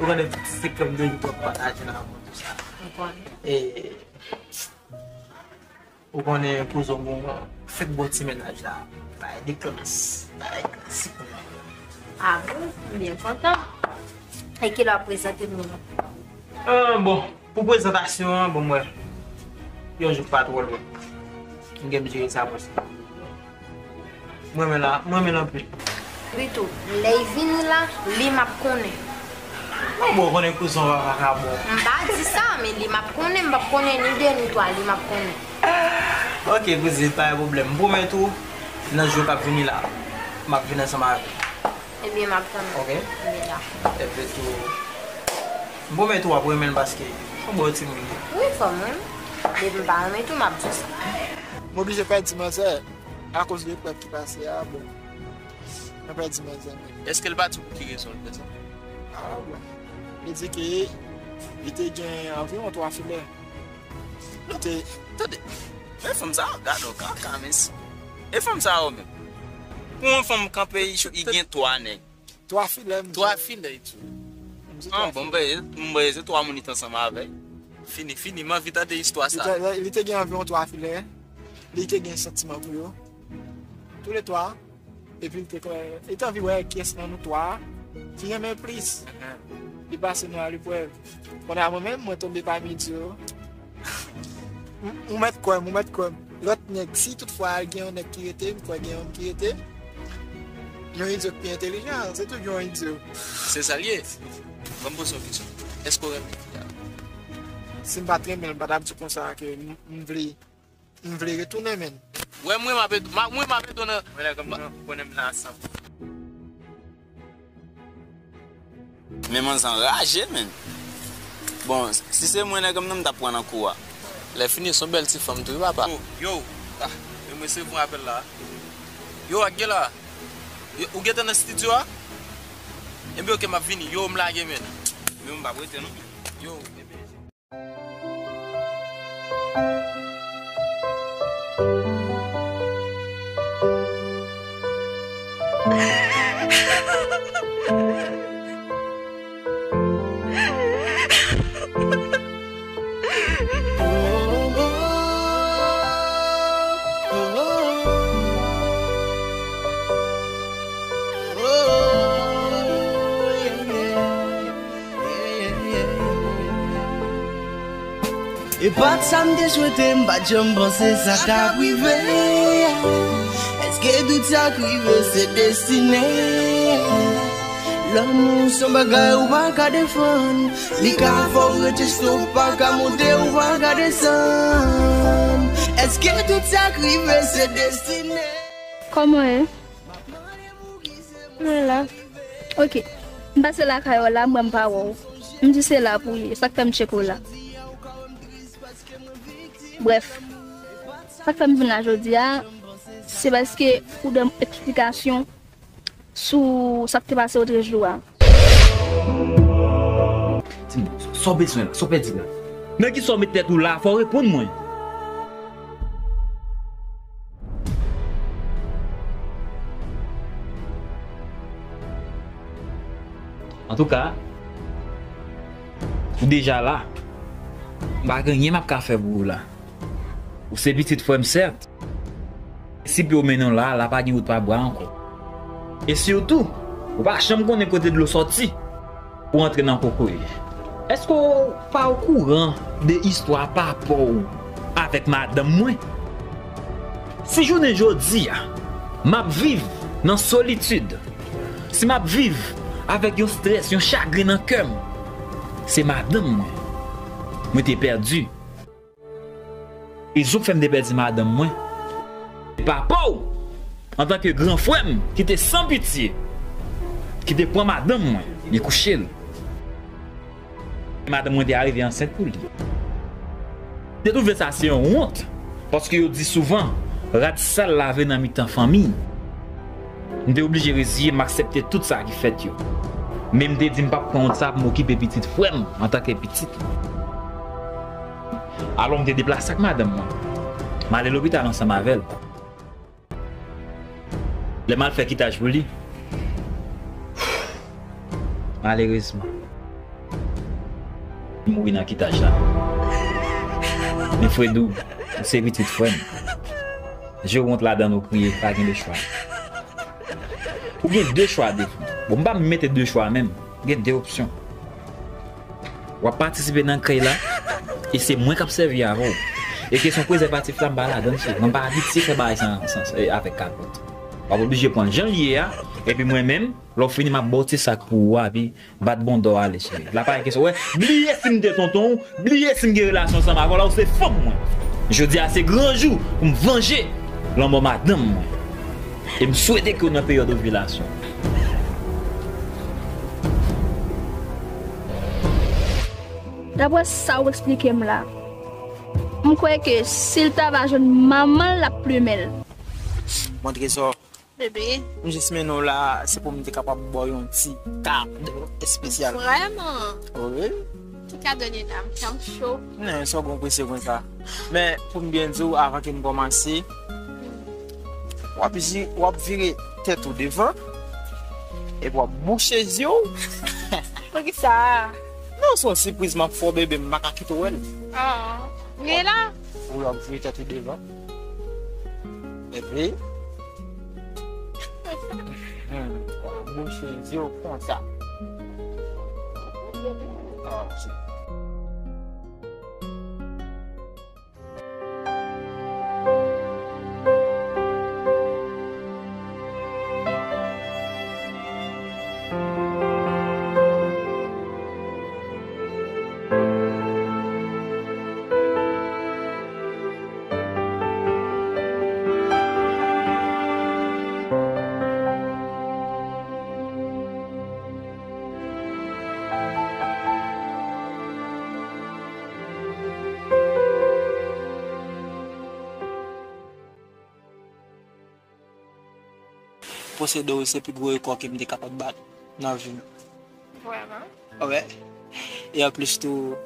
Ou konnen tout sekrè m toujou pataje nan moun sa. M konnen. E, Ou konnen kouzin w bon, fèk bon ti mennaj la. Bagay de klas, bagay klasik, non. A bon? M byen kontan. E kilè w ap prezante m nou? Ah, bon, pou prezantasyon an, bon, mwen, yon jou pa twò lwen. M gen m jere sa pou sa. Mwen menm la, mwen menm anpil. Wi tou, lè l vini la, li m ap konnen. Non, bon, ou konnen kouzin w pa vakabon. M pa di sa, men li m ap konnen, m p ap konnen ni de ni twa, li m ap konnen. Ok, kouzin, pa gen pwoblèm. M pwomèt ou, nan jou k ap vini la, m ap vin ansanm avè w. Ebyen, m ap tann ou. Ok? Ebyen, dakò. Epi tou, M pwomèt ou w ap renmen l paske se yon bon timoun li ye. Wi, fò m renmen. Depi m pa renmen tou, m ap di w sa. M oblije pèdi manzè akoz de eprèv ki pase a, bon. Mwen pèdi manzè, men. Èske l pa di w pou ki rezon l fè sa? Ah, bon. Li di ke li te gen anviwon twa filè. Li te. Tande, men fanm sa yo gade w kaka, men si. E fanm sa yo menm. Pou yon fanm kanpe, li gen twa nèg. Twa filè, m di. Twa filè, li di. M di Ah, twa bon, m filè. Mwen, mwen, se twa moun li t ansanm avè l. Fini, fini, m anvi tande istwa Li sa. te, li te gen anviwon twa filè. Li te gen santiman pou yo. Tou le twa. Epi li te kwè, li te anvi wè kiyès nan nou twa ki renmen plis. Li pase nou a leprèv. Kounye a mwen menm, mwen tonbe pami yo. M- Ou mèt kwè m, ou mèt kwè m. Lòt nèg, si toutfwa gen yon nèg ki rete, m kwè gen yon ki rete. Yon idyo ki pi entelijan, se toujou yon idyo. Se sa l ye. Ban m poze yon kesyon. Èske w renmen fi a? Si m pa t renmen l, m pa t ap di konsa ke m m vle, m vle retounen, men. Wè, mwen, m ap ed-, ma- mwen, m ap ede w nan. Mwen, nèg m nan, konnen m nan ansanm. Men manzè anraje, men. Bon, si se mwen, nèg m nan, m t ap pran nan kou a. Lè fini, se yon bèl ti fanm tou, wi, papa. Yo, yo. Ah, men mwen se pou apèl la. Yo, ak gen la. Yo, ou gentan nan estidyo a? Ebyen, oke, m ap vini. Yo, m lage, men. Men m p ap rete, non. Yo, ebyen. E pa t sa m te swete, m pa t janm panse sa t ap rive. Èske tout sa k rive se destine? Lanmou se yon bagay ou pa ka defann. Li ka fè w rete cho, ou pa ka monte, ou pa ka desann. Èske tout sa k rive se destine? Kòman w ye? Mwen la. Ok. M pase lakay ou la, m wè m pa wè w. M di se la pou w ye, sa k fè m tcheke w la. Brèf, sa k fè m vin la jodi a, se paske ou ban m eksplikasyon sou sa k te pase otrejou a. Di m, sa w bezwen la? Sa w pèdi la? Nan kisa w met tèt ou la? Fò w reponn mwen. Antouka, ou deja la. M pa gen anyen m ap ka fè pou ou la. Ou se pitit frè m, sèt. Si pye w mennen w la, la pa gen wout pa bwa ankò. E sitou, ou pa janm konnen kote dlo sòti pou antre nan kokoye. Èske w pa okouran de istwa papa w avèk madanm mwen? Si jounen jodi a, m ap viv nan solitid, si m ap viv avèk yon strès, yon chagren nan kè m, se madanm mwen mwen te pèdi. Rezon k fè m te pèdi madanm mwen, se papa w, antanke gran frè m, ki te san pitye, ki te pran madanm mwen, li kouche l. Madanm mwen te arive ansent pou li. M te twouve sa se yon wont, paske yo di souvan, rad sal lave nan mitan fanmi. M te oblije reziye m, aksepte tout sa ki fèt yo. Men m te di m p ap pran wont sa pou m okipe pitit frè m antanke pitit li. Alò m te deplase ak madanm mwen. M ale lopital ansanm avè l. Lè m al fè kitaj pou li, malerezman, li mouri nan kitaj la. Men Fredou, ou se pitit frè m. Je wont ladan ou kriye, pa gen de chwa. Ou gen de chwa devan. Bon, m pa mete de chwa menm. Gen de opsyon. W ap patisipe nan krèy la, e se mwen k ap sèvi avè w. E kesyon prezèvatif la, m pa ladan l, cheri. Mwen pa abitye fè bagay san, san, e, avèk kapòt. W ap oblije pran l jan l ye a, epi mwen menm, lè w fini, m ap ba w ti sak pou ou a, epi bat bon dò ale, cheri. La pa gen kesyon. Wè, bliye si m te tonton w, bliye si m gen relasyon ansanm avè w la, ou se fanm mwen. Jodi a se gran jou pou m vanje lanmò madanm mwen. E m swete ke w nan peryòd ovilasyon. Daprè sa w eksplike m la, m kwè ke si l ta va jwenn manman l, l ap plimen l. Mon trezò, Bebe, m jis mennen w la, se pou m te kapab ba w yon ti kado espesyal. Vrèman? Wi. Ki kado, Nina? M kè m cho. Non, sa w gon prese konsa. Men, pou m byen di w, avan ke m kòmanse, w ap, ji- w ap vire tèt ou devan, epi w ap bouche zye w. Poukisa? Non, se yon sipriz m ap fè w, bebe, m pa ka kite w wè l. Oh, li la? Wi, w ap vire tèt ou devan. Epi, hmm, w ap bouche zye w konsa. Posede w se pi gwo rekò ke m te kapab bat nan vi m. Vrèman? Wi. E anplis tou,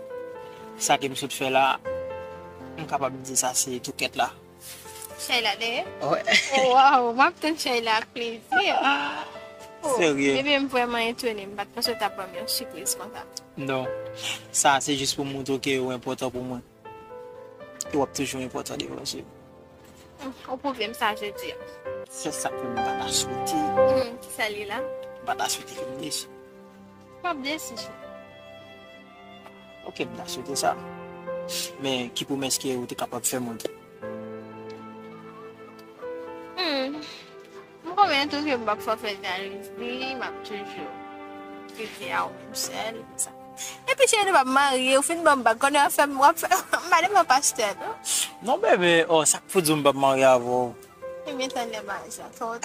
sa ke m sot fè la, m kapab di sa se tou kèt la. Chay la dèyè? Wi. Waw, m ap tann chay la ak plezi. Oh, Serye? Bebe, m vrèman etone. M pa t panse w t ap ban m yon sipriz konsa. Non. Sa se jis pou montre w ke ou enpòtan pou mwen. E w ap toujou enpòtan devan je m. Hmm, ou pwouve m sa jodi a. Se sa ke m pa ta swete. Hmm, ki sa li la? M pa ta swete ke m desi. M ap desi, cheri. Ok, m ta swete sa. Men ki pwomès ke ou te kapab fè mwen? Hmm. M pwomèt ou ke m p ap fè w fè jalouzi, m ap toujou rete a ou menm sèl, sa. Epi cheri, nou p ap marye, ou fin ban m bag, konnen w ap fè m, w ap fè m pale man pastè, non? Non, bebe, oh, sa k pou di w m p ap marye avè w? Ebyen, tann lè maryaj la, fò w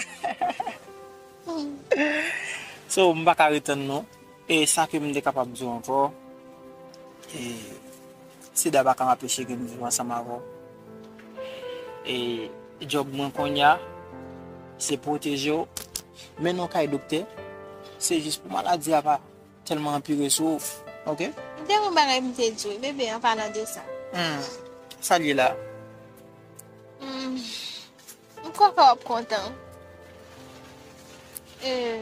So, m pa ka retann non. E sa ke m te kapab di w ankò, e, sida pa ka anpeche ke m viv ansanm avè w. E djòb mwen kounye a, se pwoteje w, mennen w kay doktè, se jis pou maladi a pa tèlman anpire sou ou, oke? Te yon bagay m te di w, bebe, an palan de sa. Hmm, sa l ye la? Hmm. M kwè ke w ap kontan. E,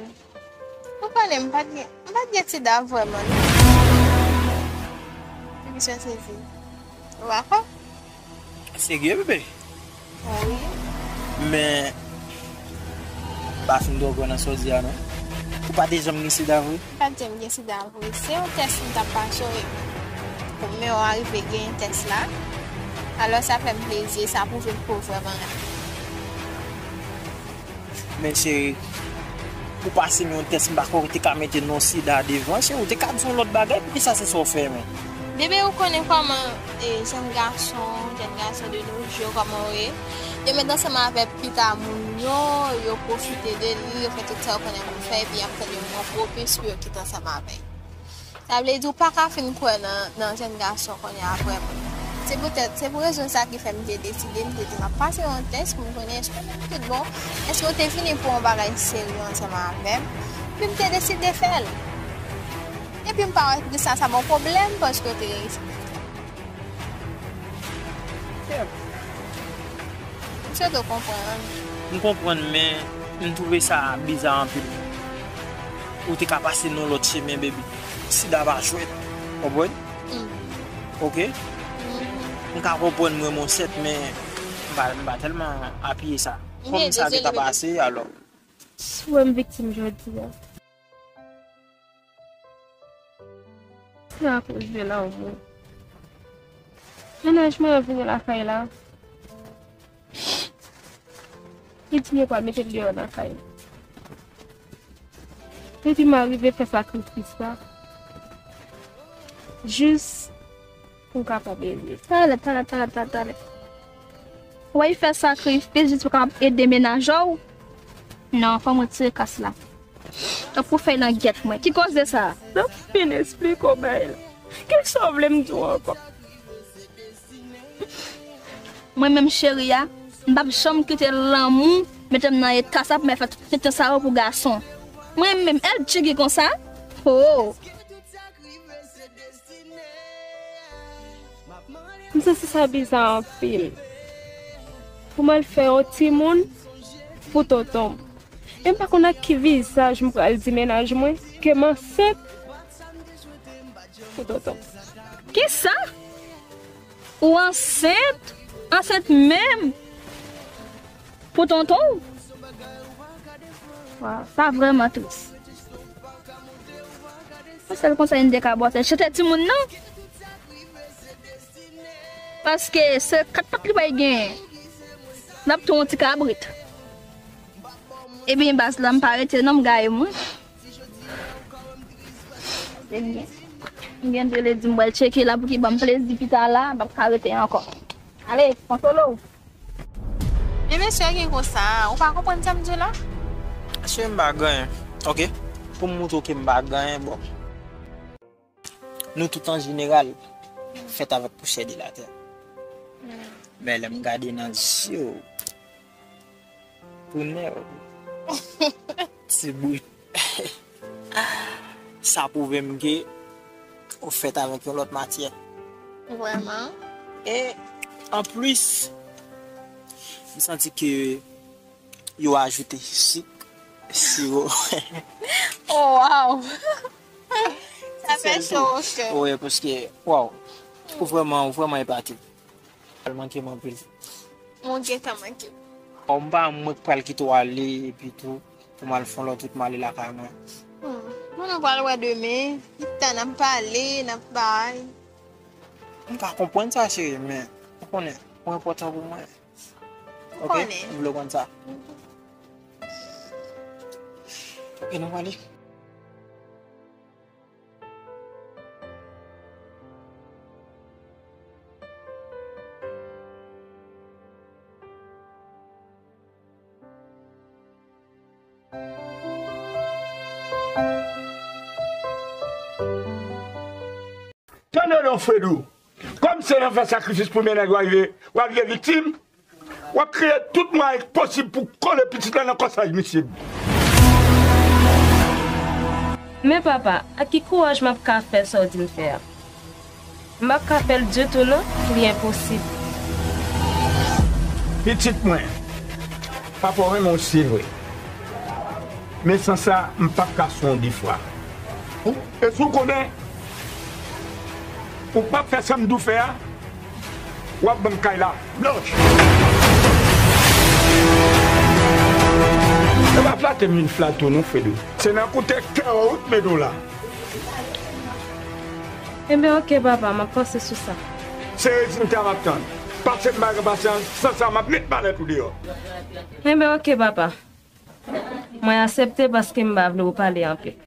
ou konnen m pa t gen, m pa t gen sida vrèman, non. Ou byen sezi. Ou pa kwè? Serye, bebe? Wi. Men, m pa fin twò kwè nan sa w di a, non. Ou pa te janm gen sida vre? M pa t janm gen sida vre. Se yon tès m t ap pase w, men w arive genyen tès la. Alò, sa fè m plezi, sa pwouve m ke w vrèman la. Men cheri, ou pase m yon tès, m pa kwè ou te ka mete non sida devan, cheri, ou te ka di yon lòt bagay, poukisa se sa w fè, men? Bebe, ou konnen kòman, e, jèn gason, jèn gason de nos jours, kòman yo ye. Yo met ansanm avèk pita moun yo, yo pwofite de li, yo fè tout sa yo konnen pou fè, epi y ap tann yon bon pwopis pou yo kite ansanm avè l. Sa vle di ou pa ka fin kwè nan, nan jèn gason kounye a vrèman. Se poutèt, se pou rezon sa ki fè m te deside, m te di m ap pase yon tès pou m konnen èske w menm tout bon, èske w te vini pou yon bagay serye ansanm avè m. Epi m te deside fè l. Epi m pa wè poukisa sa ban w pwoblèm, paske w te reyisi fè l. M swete w konprann. M konprann, men m twouve sa biza anpil. Ou te ka pase nan lòt chemen, baby. Sida pa jwèt. Konprann? Mm. Oke? M ka konprann mwen, mon sèt, men m pa, m pa tèlman apiye sa. Kòm sa te ka pase, alò. Si w wè m viktim jodi a, se akoz de lanmou. Mennaj mwen an vini lakay la. Li di yo pral mete l deyò nan kay. Epi m arive fè sakrifis la. Jis pou m kapab ede. Talè, talè, talè, talè, talè. Wè, fè sakrifis jis pou w kapab ede mennaj ou? Non, fò m retire kas la. Tanpri fè l nan gyèt mwen. Ki koze sa? Sa m fin esplike w bay la. Kisa w vle m di w ankò? Mwen menm cheri a, m p ap janm kite lanmou mete m nan eta sa pou m al fè tout tenten sa yo pou gason. Mwen menm, L G ki konsa? Oh! M santi sa biza anpil. Pou m al fè yon timoun pou tonton m. E m pa konn ak ki vizaj m pral di mennaj mwen ke m ansent pou tonton m. Kisa? Ou ansent? Ansent menm? Pou tonton w? Waw, sa vrèman tris. Yon sèl konsèy m te ka ba w, se chante timoun nan. Paske se kat pat li pral genyen. L ap tou yon ti kabrit. Ebyen, baz la, m pa rete non, m gaye mwen. Ebyen, m gen de lè di m pral tcheke la pou ki ban m plezi pita la, m p ap ka rete ankò. Ale, kontwole w. Men mesye gen konsa, ou pa konprann sa m di w la? Cheri, m pa gen anyen, oke? Pou m montre w ke m pa gen anyen, bon. Nou tout an jeneral fèt avèk pousyè de latè. Men lè m gade nan zye w, pou nèg, ti bout. Sa pwouve m ke ou fèt avèk yon lòt matyè. Vrèman? E anplis, m santi ke yo ajoute sik, siwo. Oh, wow! Sa fè cho o kè. Wi, paske, waw, ou vrèman, ou vrèman epate. Pral manke m anpil. Mwen gentan manke w. Bon, m pa mwen k pral kite w ale, epi tou, pou m al fè yon lòt wout, m ale lakay mwen. Hmm. Bon, nou pral wè demen. Pita, n ap pale, n ap bay. M ka konprann sa, cheri, men ou konnen, ou enpòtan pou mwen. Ou konnen. Oke? M vle w konn sa. Oke, nou pale. Tande non, Fredou. Kòm se nan fè sakrifis pou mennaj w a rive, w a vin viktim, w ap kreye tout mwayen k posib pou kole pitit la nan kòsaj misye. Men papa, ak ki kouraj m ap ka fè sa w di m fè a? M p ap ka fè l ditou non, li enposib. Pitit mwen, papa w renmen w se vre. Men san sa, m p ap ka sou w de fwa. E si w konnen ou p ap fè sa m di w fè a, w ap ban m kay la blanch. E pa flate m vin flate w non, Fredou. Se nan koute kè w wi m mete w la. Enben, oke, papa, m ap panse sou sa. Se rezilta m ap tann. Pase m pa gen pasyans, san sa, m ap met malèt ou deyò. Enben, oke, papa. Mwen aksepte paske m pa vle w pale anpil.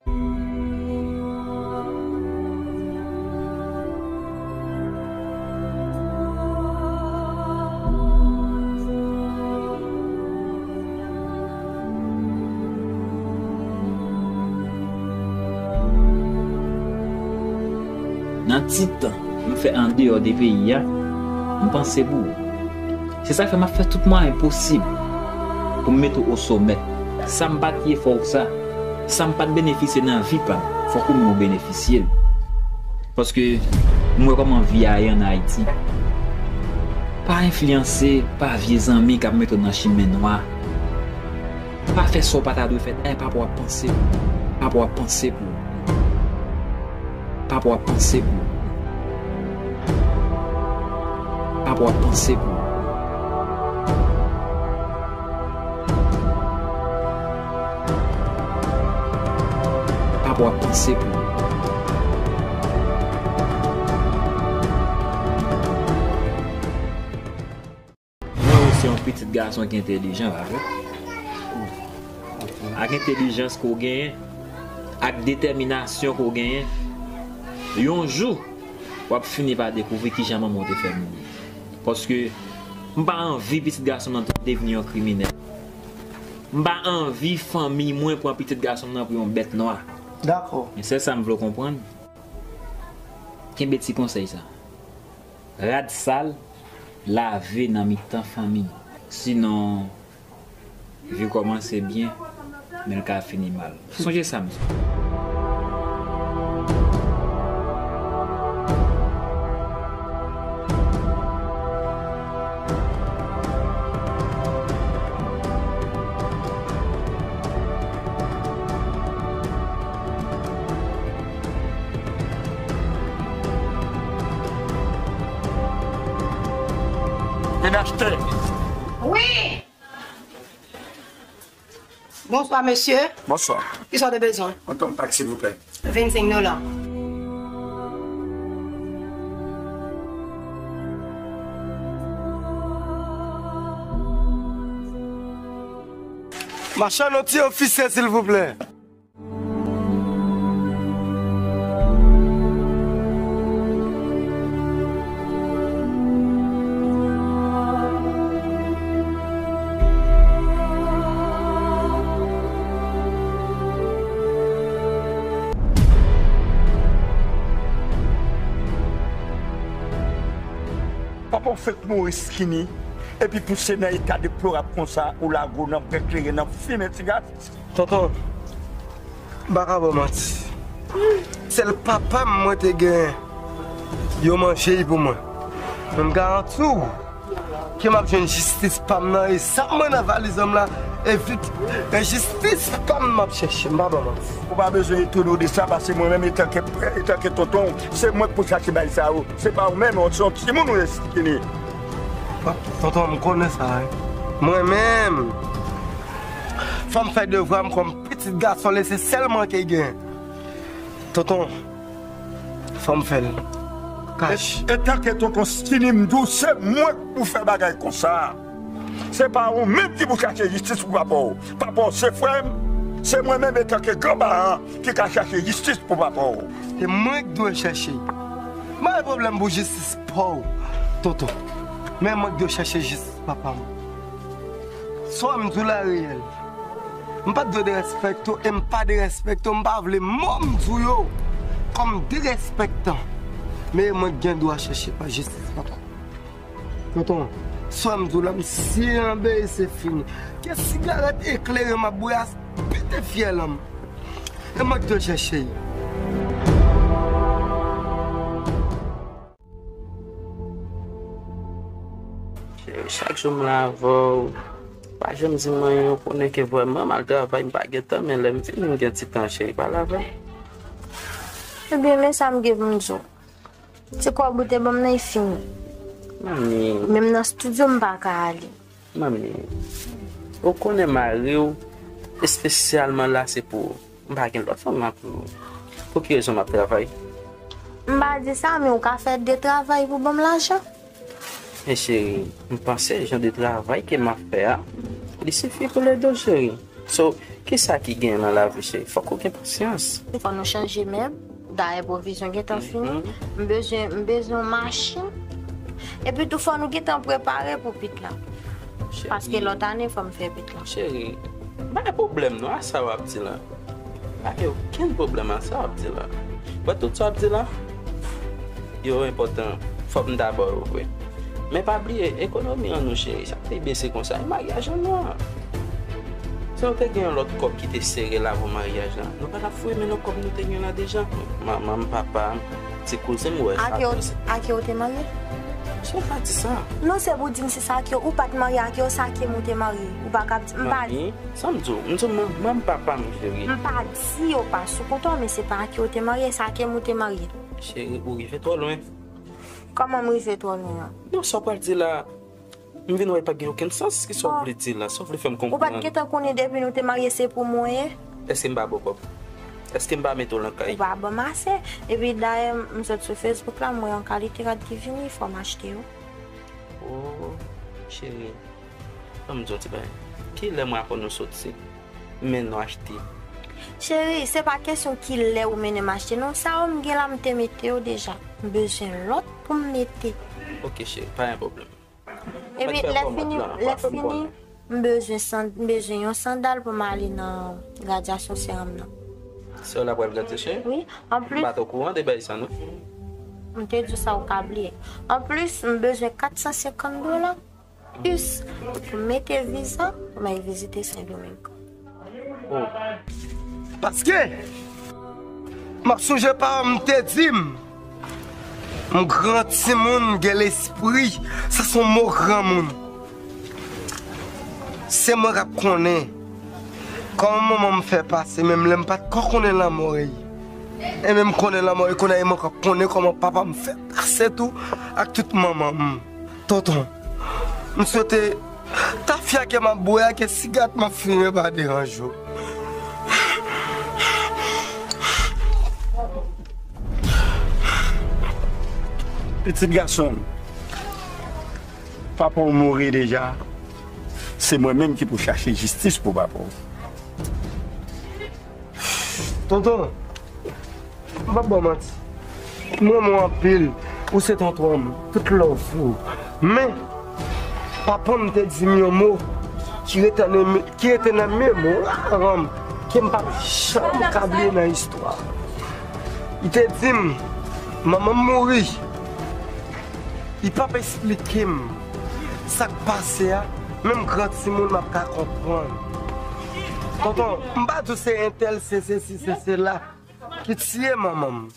Nan ti tan m fè andeyò de peyi a, m panse pou ou. Se sa k fè m ap fè tout mwayen posib pou m mete w o somè. Sa m pa t ye fè w sa, sa m pa t benefisye nan vi pa m, fòk ou menm ou benefisye l. Paske m wè kòman vi a ye ann Ayiti. Pa enfliyanse pa vye zanmi k ap mete w nan chimen nwa. Pa fè sa w pa ta dwe fè, dayè papa w ap panse pou ou. Papa w ap panse pou ou. Papa w ap panse pou ou. Papa w ap panse pou ou. Papa w ap panse pou ou. Mwen, ou se yon pitit gason ki entèlijan, pa vre? Ak entèlijans ke w genyen, ak detèminasyon ke w genyen, yon jou, w ap fini pa dekouvri kijan manman w te fè mouri. Paske m pa anvi pitit gason m nan devni yon kriminèl. M pa anvi fanmi mwen pran pitit gason m nan pou yon bèt nwa. Dakò. Men sèl sa m vle w konprann. Kenbe ti konsèy sa. Rad sal, lave nan mitan fanmi. Sinon, vi kòmanse byen, men l ka fini mal. Sonje sa, mesye. Vin achte. Wi. Bonswa, mesye. Bonswa. Kisa w te bezwen? Yon tonm pak, silvouplè. Vennsenk dola. Machann, yon ti ofisye, silvouplè. Papa w fenk mouri, Skinny, epi pou se nan eta deplorab konsa ou lage w nan bèk kleren nan fimen ti gaz. Tonton, m pa ka ba w manti. Sèl papa m mwen te genyen, yo manje l pou mwen. Men m garanti w ke m ap jwenn jistis pa m nan, e sa m mwen nan valiz an m la, e vit, e jistis pa m m ap chèche, m pa ba w manti. Ou pa bezwen etone w de sa, paske mwen menm, etanke, etanke tonton w, se mwen k pou chache bagay sa yo. Se pa ou menm, se yon timoun ou ye, Skinny. Tonton, m konnen sa, wi. Mwen menm, fò m fè devwa m kòm pitit gason l, e se sèl mwen ki gen. Tonton, fò m fè l. Kach. E, etanke tonton Skinny, m di w, se mwen k pou fè bagay konsa. Se pa ou menm ki pou chache jistis pou papa w. Papa w se frè m, se mwen menm etanke granparan ki ka chache jistis pou papa w. Se mwen k dwe chèche. M pa gen pwoblèm pou jistis pa w, tonton. Men mwen k dwe chèche jistis papa m. Sa w m di w la reyèl. M pa t dwe derespekte w e m pa derespekte w. M pa vle mo m di w yo kòm derespektan. Men e mwen k gen dwa chèche pa jistis papa m. Tonton, sa w m di w la, m siye anbe e se fini. Ke sigarèt eklere m ap bwè a pete fyèl an m. E mwen k dwe chèche l. Cheri, chak jou m la avè w, ou pa janm di m anyen, ou konnen ke vrèman m al travay, m pa gen tan, men lè m vini, m gen ti tan, cheri, pale avè m. Ebyen, men sa m gen pou m di w. Ti kòb ou te ban m nan, e fini. Manmi. Menm nan estidyo, m pa ka ale. Manmi, ou konnen mari w espesyalman la se pou ou. M pa gen lòt fanm la pou ou. Pou ki rezon m ap travay? M pa di sa, men ou ka fè de travay pou ban m lajan. Men cheri, m panse jan de travay ke m ap fè a, li sifi pou l ede w, cheri. So, kisa ki gen nan lavi, cheri? Fòk ou gen pasyans. Fò nou chanje mèb. Dayè, pwovizyon gentan fini. Mhm. M bezwen, m bezwen yon machin. Epi tou, fò nou gentan prepare pou pit la. Cheri. Paske lòt ane, fò m fè pit la. Cheri, pa gen pwoblèm non, a sa w ap di la. Pa gen okenn pwoblèm a sa w ap di la. Wè tout sa w ap di la, yo enpòtan. Fòk m ta ba w yo vre. Men pa bliye, ekonomi an nou, cheri, sa te bese konsa, e maryaj an nou an. Si nou te gen yon lòt kòb ki te sere la pou maryaj la, nou pa t ap foure men nan kòb nou te gen la deja. Manman m, papa m, ti kouzen m, wè sa. Ake w te marye? Cheri, pa di sa. Non, se pou di m si sa ake w, ou pa t marye ake w, sa ake m ou te marye. Ou pa ka di, m pa di. Manmi, sa m di w, m di w manman m, papa m, cheri. M pa di yo pa sou kont ou, men se pa ake w te marye, sa ake m ou te marye. Cheri, ou rive twò lwen. Kòman m rive twò lwen an? Non, sa w pral di la, m vin wè pa gen okenn sans ki sa w vle di la, sa w vle fè m konprann. Ou pa t gentan konnen depi nou te marye se pou mwen ye? Èske m pa ba w kòb? Èske m pa mete w nan kay? Ou pa ban m ase. Epi dayè, m sot sou Facebook la, m wè yon kalite rad ki vini, fò m achte yo. Oh, cheri, ban m di w ti bagay. Kilè mwen aprann nou soti? Men nou achte. Cheri, se pa kesyon kilè ou mennen m achte, non. Sa yo m gen la, m te mete yo deja. M bezwen lòt pou m mete. Ok, cheri, pa gen pwoblèm. Epi, lè fini, lè fini, m bezwen san-, m bezwen yon sandal pou m ale nan gradyasyon sè m nan. Sè w la pral gradye, cheri? Wi, anplis. M pa t okouran de bagay sa, non. M te di w sa, ou ka bliye. Anplis, m bezwen kat san senkant dola. Plis, pou mete viza, pou m al vizite Sendomeng. Oh. Paske, m ap sonje papa m te di m, m gran timoun, m gen lespri, sa se yon mo granmoun. Se mwen k ap konnen kòman manman m fè pase, menm lè m pa t ko konnen lanmò e. E menm konnen lanmò e, kounye a e mwen k ap konnen kòman papa m fè pase tou ak tout manman m. Tonton, m swete tafya ke m ap bwè a, ke sigat m ap fimen pa deranje w. Pitit gason m, papa w mouri deja. Se mwen menm ki pou chache jistis pou papa w. Tonton, m p ap ba w manti. M renmen w anpil. Ou se tonton m. Tout love pou ou. Men, papa m te di m yon mo ki rete nan me-, ki rete nan memwa m, ke m p ap janm ka bliye nan istwa. Li te di m, manman m mouri. Li p ap esplike m sa k pase a, menm gran timoun m ap ka konprann. Tonton, m pa di w se entèl, se sesi, se sela ki tiye manman m.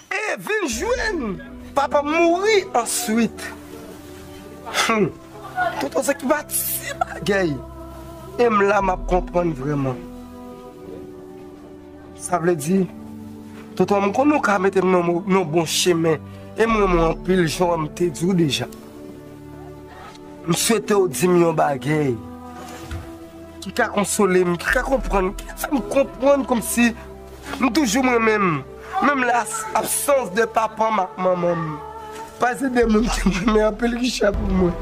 E vin jwenn papa m mouri answit. Hum. Tonton, se ki pa ti bagay. E m la, m ap konprann vrèman. Sa vle di, tonton, m konnen w ka mete m nan mo-, nan bon chemen. E m renmen w anpil, jan m te di w deja. M swete w di m yon bagay ki ka konsole m, ki ka konprann, ki ka fè m konprann kòmsi m toujou mwen menm. Menm lè as-, absans de papa m ak manman m. Paske de moun ki m renmen anpil ki chè pou mwen.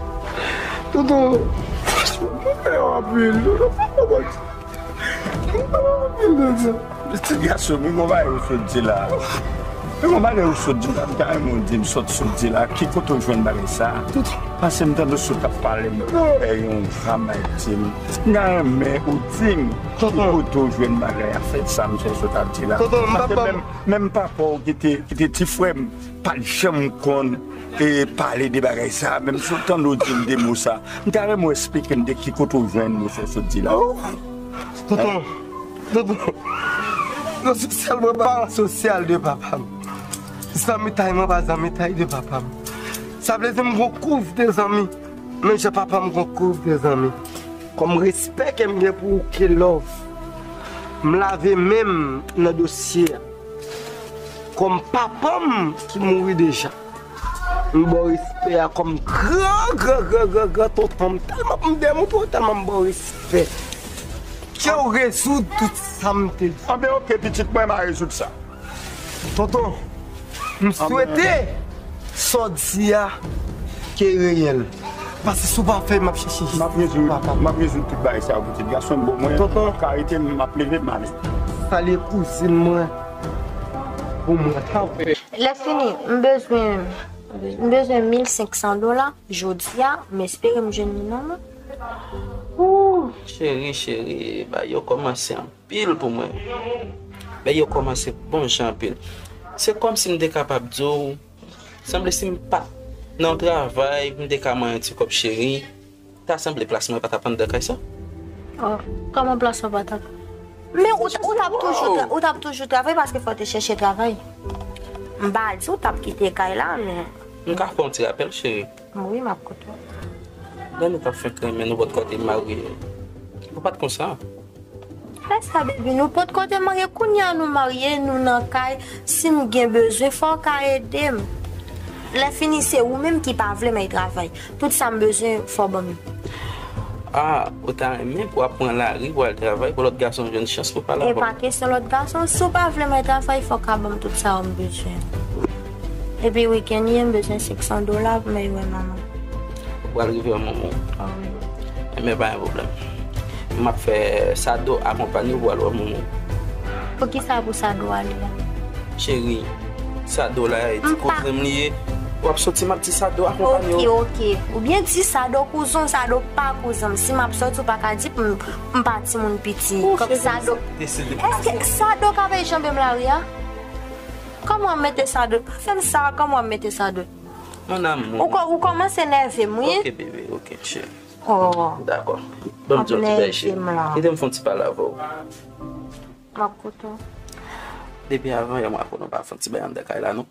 Tonton, franchman, mwen renmen w anpil. Tonton, papa, Pitit gason m, gon bagay ou sot di la. Gon bagay ou sot di la, m ta renmen w di m sa w sot di la. Ki kote w jwenn bagay sa? Paske m tande w sot ap pale m, fè yon dram Ayiti m. M ta renmen ou di m ki kote w jwenn bagay afè sa m sot ap di la. Paske menm, menm papa w ki te, ki te ti frè m, pa t janm konn e pale de bagay sa. Menm si w tande w di m de mo sa, m ta renmen w esplike m de ki kote w jwenn mo sa w sot di la. Tonton, tonton, non, sosyal mwen pa sosyal de papa m. Zanmitay mwen pa zanmitay de papa m. Sa vle di m gon kouv de zanmi. Menm jan papa m gon kouv de zanmi. Kòm respè ke m gen pou ou, ke love, m lave men m nan dosye a. Kòm papa m ki mouri deja, m ba w respè a kòm gran, gran, gran, gran, gran tonton m. Tèlman m demoute w, tèlman m ba w respè. Ke w rezoud tout sa m te di. Anben, oke, pitit mwen, m a rezoud sa. Tonton, m swete sa w di a ke reyèl. Paske si w pa fè, m ap chèche jistis pou papa m. M ap rezoud tout bagay sa yo, pitit gason m. Bon, mwen, tonton, m ka rete, m ap leve, m ale. Salye kouzin mwen pou mwen, tanpri. Lèfini, m bezwen, m bezwen mil senk san dola jodi a, m espere m jwenn li nan men w. Ooh, cheri, cheri, bagay yo kòmanse anpil pou mwen. Bagay yo kòmanse bon jan anpil. Se kòmsi m te kapab di w, sanble si m pa t nan yon travay, m te ka manyen ti kòb, cheri, ta sanble plas mwen pa t ap anndan kay sa. Oh, kòman plas ou pa t ap? Men ou t-, ou t ap toujou tra-, ou t ap toujou travay paske fò w te chèche travay. M pa di w t ap kite kay la, men. M ka fè yon ti rapèl, cheri? Wi, m ap koute w. Lè nou t ap fenk renmen, nou potko te marye. Ou pa t konsa? Fè sa, baby, nou potko te marye, kounye a nou marye, nou nan kay. Si m gen bezwen, fò w ka ede m. Lèfini, se ou menm ki pa vle m al travay. Tout sa m bezwen, fò w ban m li. Ah, ou ta renmen pou w ap pran lari pou w al travay, pou lòt gason jwenn chans pou pale avè w? E pa kesyon lòt gason. Si w pa vle m al travay, fò w ka ban m tout sa yo m bezwen. Epi wikenn ye, m bezwen senk san dola pou m al wè manman. Ou pral rive wè manman w? Ah wi. Enben, pa gen pwoblèm. M ap fè Sado akonpanye w pou w al wè manman w. Poukisa pou Sado ale a? Cheri, Sado la, e ti kouzen m li ye. W ap soti, m ap di Sado akonpanye w. Oke, oke. Oubyen di Sado kouzen w, Sado pa kouzen m. Si m ap soti, w pa ka di pou m, m pa timoun piti. Kòm Sado. Èske Sado ka bay janbe m lari a? Kòman w mete sa dwòl? Pa fè m sa, kòman w mete sa dwòl? Mon amour. Ou kò-, ou kòmanse nève m, wi. Ok, bebe, ok, cheri. Oh. Dakò. Ban m di yon ti bagay, cheri. Kite m fè yon ti pale avè w. M ap koute w. Depi avan yè m wè konnen w pa fè yon ti bagay anndan kay la, non.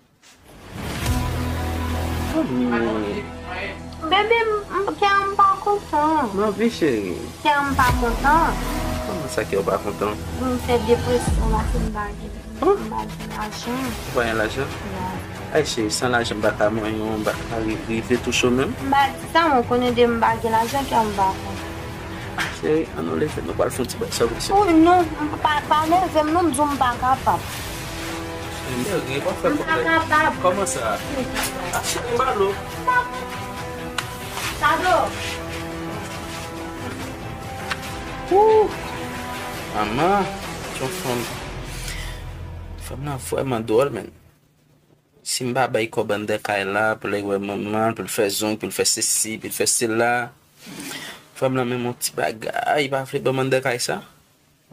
Anmwey. Bebe, m, m, kè m pa kontan. M anvi, cheri. Kè m pa kontan. Kòman sa kè w pa kontan? M fè depresyon paske m pa gen, m pa gen lajan. Ou pa gen lajan? Non. Ay, cheri, san lajan m pa ka manyen w, m pa ka ri-, rive touche w menm. M pa di sa, men w konnen de m pa gen lajan, kè m pa kontan. Cheri, ann nou leve, nou pral fè yon ti bagay, sa w panse? Oh non, m pa, pa leve m non, m di w m pa kapab. Cheri, m pa fè pwoblèm. M pa kapab. Kòman sa? Ah, cheri, m ba l ou. Sado. Ooh. Manman, se yon fanm. Fanm nan vrèman dwòl, men. Si m pa bay kòb anndan kay la, pou l al wè manman l, pou l fè zong, pou l fè sesi, pou l fè sela. Fanm nan menm yon ti bagay, pa vle ban m anndan kay sa.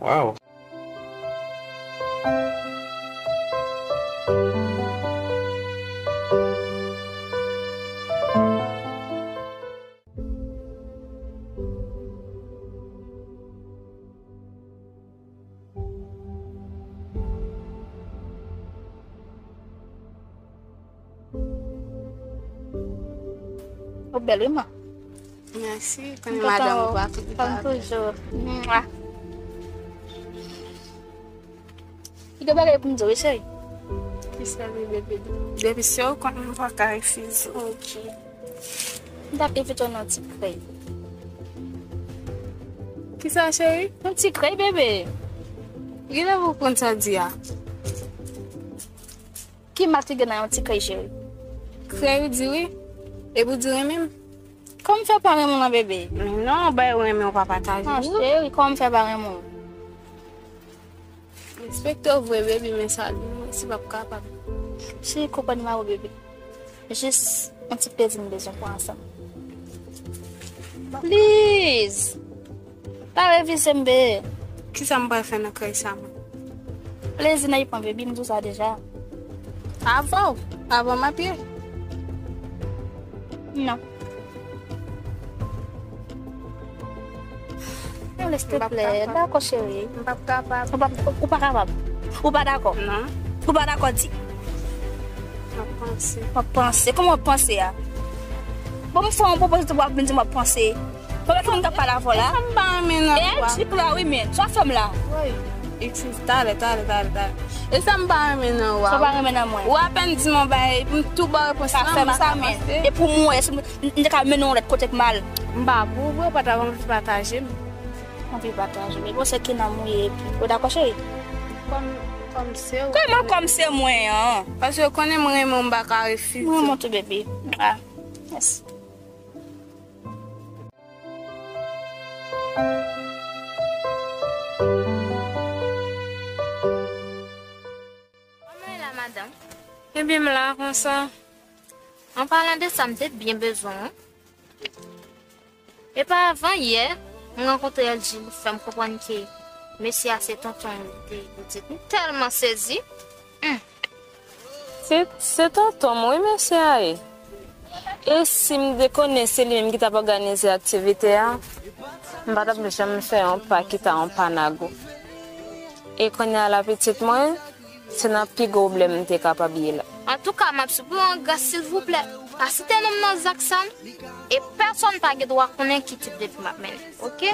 Waw. Ou bèl, wi, man. Mèsi. Konnen madanm ou pa fini pale. Kòm toujou. Mwa. Li gen bagay pou m di w, wi, cheri. Kisa, bebe? Depi se ou konn, m pa ka refize. Ok. M t ap envite w nan ti krèy. Kisa, cheri? Yon ti krèy, bebe. Genlè ou konn sa w di a. Ki mal ki gen nan yon ti krèy, cheri? Krèy ou di wi. Epi ou di renmen m. Kòman m fè pa renmen w nan, bebe? Non, bay ou renmen w pa pataje. Non, cheri, kòman m fè pa renmen w? Respekte w vre, bebe, men sa di mwen si p ap kapab. Cheri, konprann mari w, bebe. Jis yon ti plezi m bezwen pran ansanm. Please! Pa refize m, bebe. Kisa m pral fè nan krèy sa, mwen? Plezi nan li pran, bebe, m di w sa deja. Avè w? Avè w m ap ye? Non. Non, silteplè, dakò, cheri. M p ap kapab. Ou pa, ou pa kapab? Ou pa dakò? Non. Ou pa dakò, di. M ap panse. W ap panse? Kòman w ap panse a? Bon, m fè yon pwopozisyon, w ap vin di m w ap panse. Kòman fè m t ap pale avè w la? E sa m pa renmen nan ou a. E, di la, wi, men. Sa w fè m la? Wi. Eskize, talè, talè, talè, talè. E sa m pa renmen nan ou a. Sa w pa renmen nan mwen? Ou apèn di m yon bagay, m tou ba w repons lan, m pa ka panse. E pou mwen, si m, m te ka mennen w lòt kote k mal. M pa pou ou vre, ou pa t ap anvi pataje m. Anvi pataje. Men bon, se ki nanm ou ye epi. Ou dakò, cheri? Kòm, kòm se ou. Kòman kòm se mwen an? Paske ou konnen m renmen w, m pa ka refize. M renmen w tou, bebe. Ah, mèsi. Kòman w ye la, madanm? Ebyen, m la konsa. An palan de sa, m te byen bezwen w. Epa avan yè, m rankontre L G, li fè m konprann ke mesye a se tonton l, li te, li te, m tèlman sezi. Hmm. Se, se tonton m, wi, mesye a ye. E si m te konnen se li menm ki t ap òganize aktivite a, m pa t ap janm fè yon pa kita yon pa nago. E kounye a la, pitit mwen, se nan pi gwo pwoblèm m te kapab ye la. Antouka, m ap sipliye w an gras, silvouplè, pa site non m nan zak sa, non. E pèsonn pa gen dwa konnen ki tip de vi m ap mennen, oke?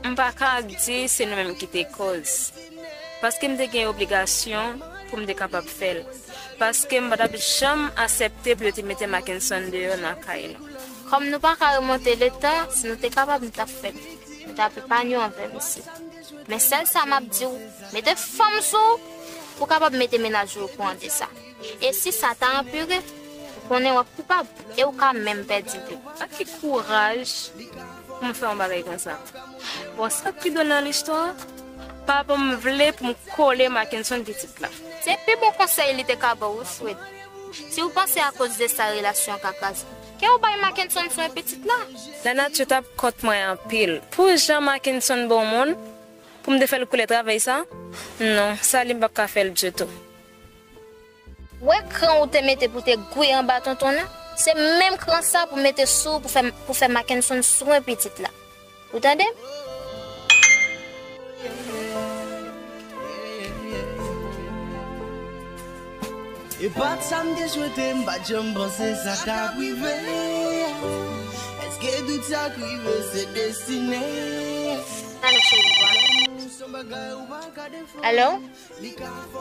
M pa ka di se nou menm ki te kòz. Paske m te gen obligasyon pou m te kapab fè l. Paske m pa t ap janm aksepte pou yo te mete Mackenson deyò nan kay nou. Kòm nou pa ka remonte letan, si nou te kapab, nou t ap fè l. Nou t ap epanye w anvè misye. Men sèl sa m ap di w, mete fanm sou ou pou w kapab mete mennaj ou okouran de sa. E si sa ta anpire, ou konnen w ap koupab e ou ka menm pèdi vi w. Ak ki kouraj pou m fè yon bagay konsa? Bon, sa k pi dwòl nan listwa, papa m vle pou m kole Mackenson pitit la. Se pi bon konsèy li te ka ba w, wi, Fred. Si w panse akoz de sa relasyon an ka kraze, ke w bay Mackenson swen pitit la. Lanati t ap kont mwen anpil. Pou jan Mackenson bon moun, pou m te fè l koule travèy sa? Non, sa li m p ap ka fè l ditou. Wè kran ou te mete pou te gouye anba tonton nan? Se menm kran sa pou mete sou ou pou fè, pou fè Mackenson swen pitit la. Ou tande? E pa t sa m te swete, m pa t janm panse sa t ap rive. Èske tout sa k rive se destine? Alo, cheri, bwa. Alo?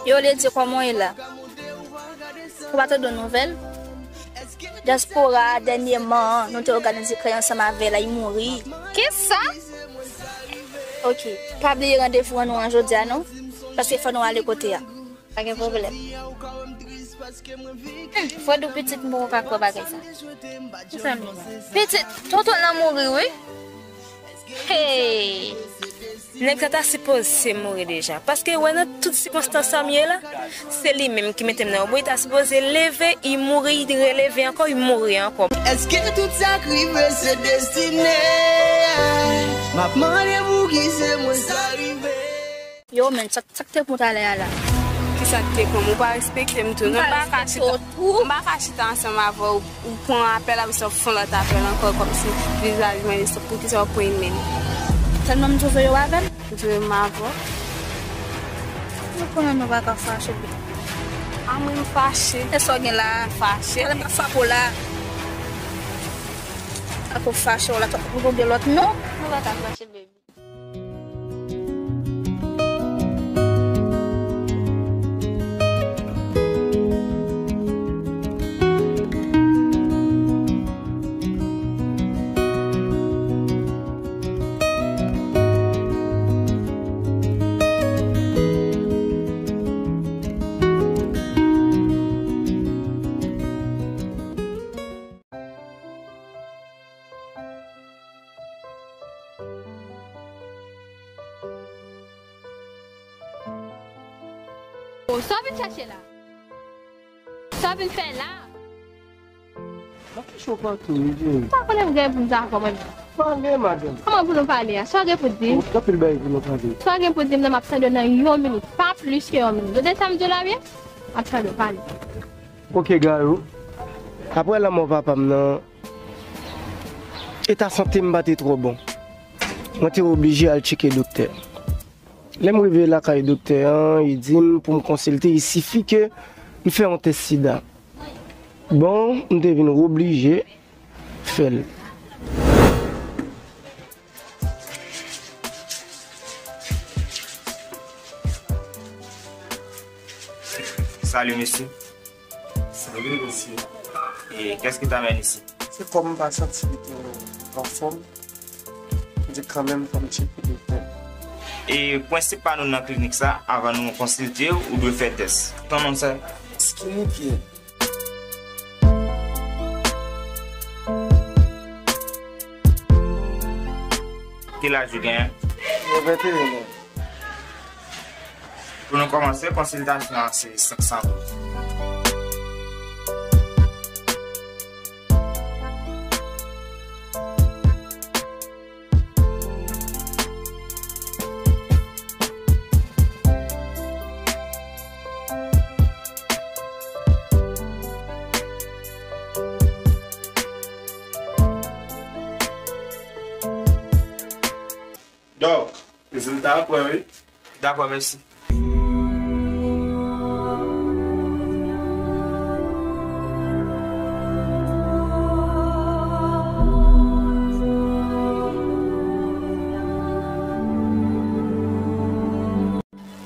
Yo, Lady, kòman w ye la? Ou pa tande yon nouvèl? Dyaspora a, dènyèman, nou te òganize krèy ansanm avè l, li mouri. Kisa? Ok, pa bliye randevou an nou an jodi a, non? Paske fò nou ale kote a. Pa gen pwoblèm. Hmm, fò di w pitit m poko ka kwè bagay sa. Kisa m di la? Pitit, tonton nan mouri, wi. Hey! Nèg sa ta sipoze mouri deja. Paske, wè, nan tout sikonstans sa m ye la, se li menm ki mete m nan yon bouyi, ta sipoze leve, li mouri, li releve ankò, li mouri ankò. Èske tout sa k rive se destine? M ap mande pouki se mwen sa rive. Yo, men, sa, sa k te pran talè a la? Kisa k te pran? Ou pa respekte m tou. Non, m pa ka chita. M pa ka chita ansanm avè w. Ou pran apèl, apre sa w fè yon lòt apèl ankò, kòmsi vizavi mwen, poukisa w pran men? Sèlman m twouve yo avè m? M twouve m avè w. Ou konnen nou pa ka fache, bebe. A mwen m fache. E sa w gen la a? M fache. Talè m ap frape w la. Ak ou fache w la, ou gon de lòt non? Nou pa ka fache, bebe. O, sa w vin chache la? Sa w vin fè la? Nan ki cho patou, wi, cheri? M pa konnen m gen pou m ta fè mwen menm. Pale, madanm. Kòman pou nou pale a? Sa w gen pou di m? Ou gen anpil bagay pou nou pale. Sa w gen pou di m nan, m ap tande w nan yon minit, pa plis ke yon minit. Ou tande sa m di w la byen? M ap tande w, pale. Ok, Gayou. Apre lanmò papa m nan, eta sante m pa te twò bon. Mwen te oblije al tcheke doktè. Lè m rive lakay doktè an, li di m pou m konsilte, il sifi ke m fè yon tès sida. Bon, m te vin oblije fè l. Salut, monsieur. Salut, monsieur. Et qu'est-ce qui t'amène ici? Se kòm m pa santi m twò anfòm. M di kanmenm fò m tcheke doktè. E prensip pa nou nan klinik sa, avan nou konsilte w, ou dwe fè tès. Ton non sa? Skinny Pierre. Ki laj ou genyen? Mwen venteyen an. Pou nou kòmanse, konsiltasyon an se senk san goud. Dòk, rezilta a prè, wi. Dakò, mèsi.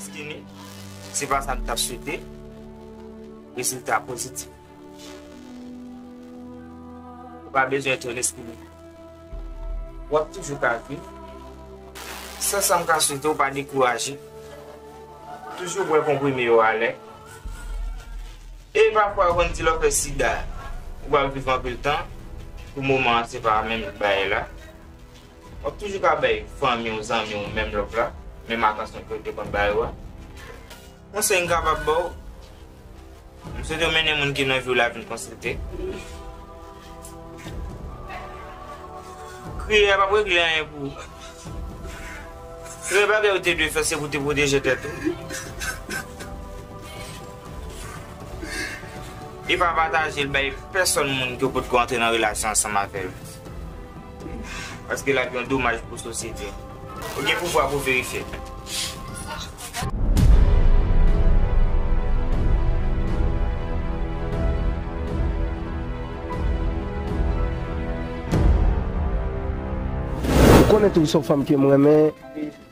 Skinny, se pa sa m t ap swete. Rezilta pozitif. Ou pa bezwen etone, Skinny. W ap toujou ka viv. Sèl sa m ka swete w, pa dekouraje. Toujou pran konprime yo alè. E pafwa yo konn di lè w fè sida, ou pral viv anpil tan. Pou moman an, se pa menm bagay la. W ap toujou ka bay fanmi w, zanmi w, menm love la, menm atansyon ke w te konn bay yo a. Konsèy m kapab ba w, m swete w mennen moun ki nan vi w la vin konsilte. Kriye a p ap regle anyen pou ou. Sèl bagay ou te dwe fè, se pou w te pwoteje tèt ou. E pa pataje l bay pèsonn moun ke w potko antre nan relasyon ansanm avè l. Paske l ap yon domaj pou sosyete. Ou gen pouvwa pou verifye. Ou konnen tou se yon fanm ke m renmen.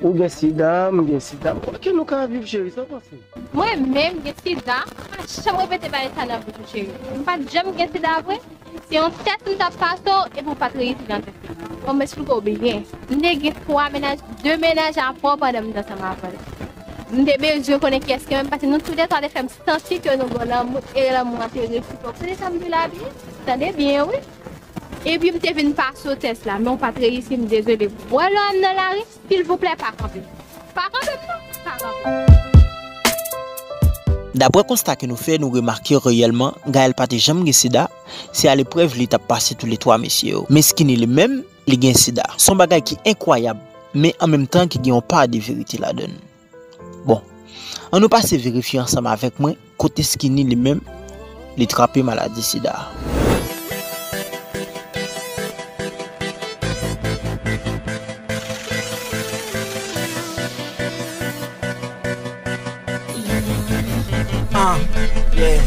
Ou gen sida, m gen sida. Ki nou ka viv cheri, sa w panse? Mwen menm gen sida, m pa janm repete bagay sa nan bouch ou cheri. M pa t janm gen sida vre. Se yon tès m t ap pase w epi w pa t reyisi nan tès la. Bon, m esplike w byen. M te gen twa mennaj, de mennaj apre w pandan m t ansanm avè l. M te bezwen konnen kiyès ki renmen m paske nou toulètwa te fè m santi ke nou gen lanmou e lanmou an te resipwok. Tande sa m di w la byen? Tande byen wi. Epi m te vin pase w tès la, men w pa t reyisi, m dezole. W wè lè w wè m nan lari? Silvouplè pa kanpe. Pa kanpe m non, pa kanpe. Daprè konsta ke nou fè, nou remake reyèlman Gaël pa te janm gen sida, se aleprèv li t ap pase toulètwa mesye yo. Men Skinny li menm, li gen sida. Se yon bagay ki enkwayab, men an menm tan ki gen yon pa de verite ladan l. Bon, ann nou pase verifye ansanm avèk mwen kote Skinny li menm li trape maladi sida a. Ah, yeah,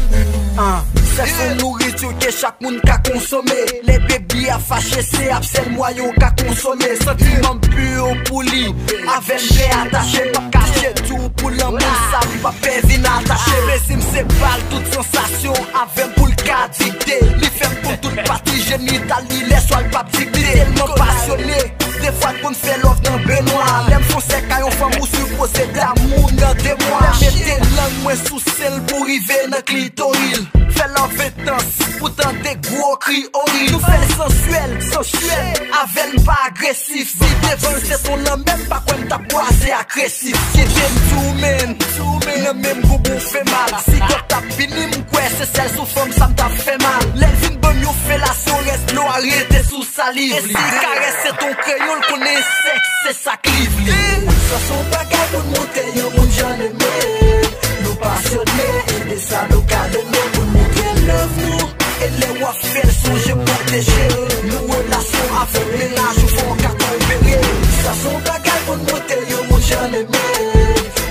ah. Sèks se yon nouriti ke chak moun ka konsome. Lè bebi a fache, se ap sèl mwayen w ka konsome. Santiman m pi yo pou li. Avè m byen atache, m p ap kache di w pou lanmou sa m p ap pè vin atache. Plezi m se ba l tout sansasyon avè m pou l ka dikte. Li fè m konn tout pati jenital li lè swa l p ap dikte. Tèlman pasyone, defwa l konn fè love nan benwa. Lè m fon sèk a yon fanm ou sipoze damou nan de mwa. Lè m mete lang mwen sou sen l pou rive nan klitoril. Fè love entans pou tande gwo kri ori. Nou fè l sansyèl, sansyèl. Avè l m pa agresif. Si devan l se ton lanmè m pa kwè m t ap bwaze agresif. Kite m di w men, nan men m gongon fè mal. Si gòt t ap vini m kwè se sèl sou fanm sa m t ap fè mal. Lè l vin ban m yon felasyon rès dlo a rete sou saliv li. E si karès se ton kreyon l konnen sèks se sa k liv li. Sa se yon bagay pou n montre yon moun jan n eme. Nou pasyone e de sa nou ka done pou n montre love nou. E lè w ap fè l sonje pwoteje. Nou relasyon avèk mennaj ou fò w ka tolere. Sa se yon bagay pou n montre yon moun jan n eme.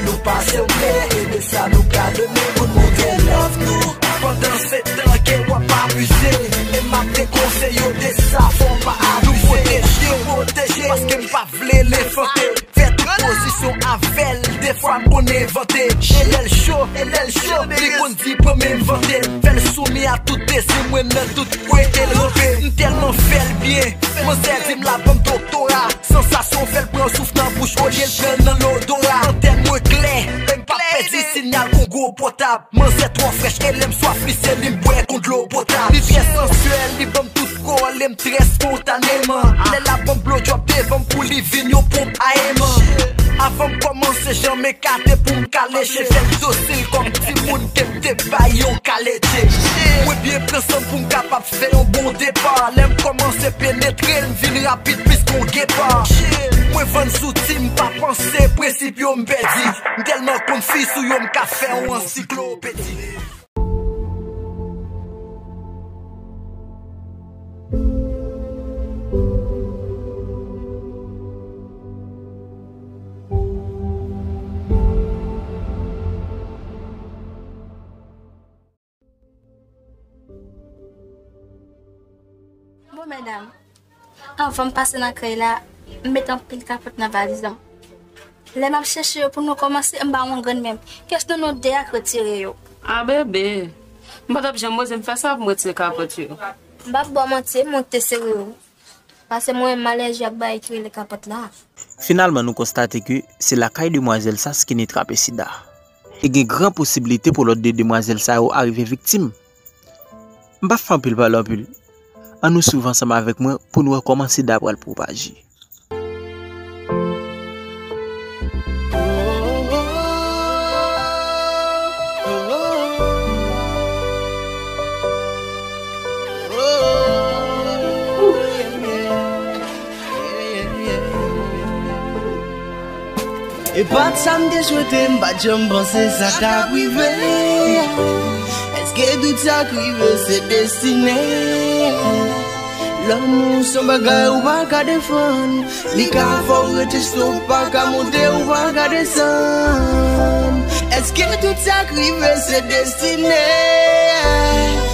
Nou pasyone e de sa nou ka done pou n montre love nou. Pandan se tan ke w ap abize. E m ap dekonseye w de sa fò w pa abize. Nou pwoteje, pwoteje. Paske m pa vle l enfante. Fè tout pozisyon avè l, defwa m konn envante. E lè l cho, e lè l cho, li konn di pran men m vante l. Fè l soumi a tout dezi mwen nan tout kote l ranpe. M tèlman fè l byen, manzè di m l ap ban m doktora. Sansasyon fè l pran souf nan bouch olye l pran l nan lodora. Antèn mwen klè, e m p ap pèdi sinyal kon gwo pòtab. Manzè twò frèch e lè m swaf li se li m bwè kon dlo potab. Li trè sansyèl, li ban m tout kò l e m trè espontaneman. Lè l ap ban m blowjob devan m pou li vin yon ponp a eman. Avan m kòmanse jan m ekate pou m ka leche, fè l dosil kòm timoun ke m te bay yon kalete. Mwen byen pran san m pou m kapab fè yon bon depa. Lè m kòmanse penetre l, m vin rapid plis ke yon gepa. Mwen vann zouti, m pa panse, prensip yo m pèdi. M tèlman konn fi sou yo m ka fè yon ansiklopedi. Bon medam, anvan m pase nan kay la, m met anpil kapòt nan valiz lan. Lè m ap chèche yo pou nou kòmanse, m pa wè yon grenn menm. Kiyès nan nou de a k retire yo? A bebe, m pa t ap janm oze m fè sa pou m retire kapòt yo. M p ap ba w manti, e mwen k te sere yo. Paske mwen menm m alèji ak bagay ki rele kapòt la. Finalman nou konstate ke se lakay demwazèl sa Skinny trape sida. E gen gran posiblite pou lòt de demwazèl sa yo arive viktim. M p ap fè anpil pale anpil. Ann nou swiv ansanm avèk mwen pou n wè kòman sida pral pwopaje. E pa t sa m te swete, m pa t janm panse sa t ap rive. Ke tout sa k rive se destine. Lanmou se yon bagay ou pa ka defann. Li ka fè w rete sou, ou pa ka monte, ou pa ka desann. Èske tout sa k rive se destine?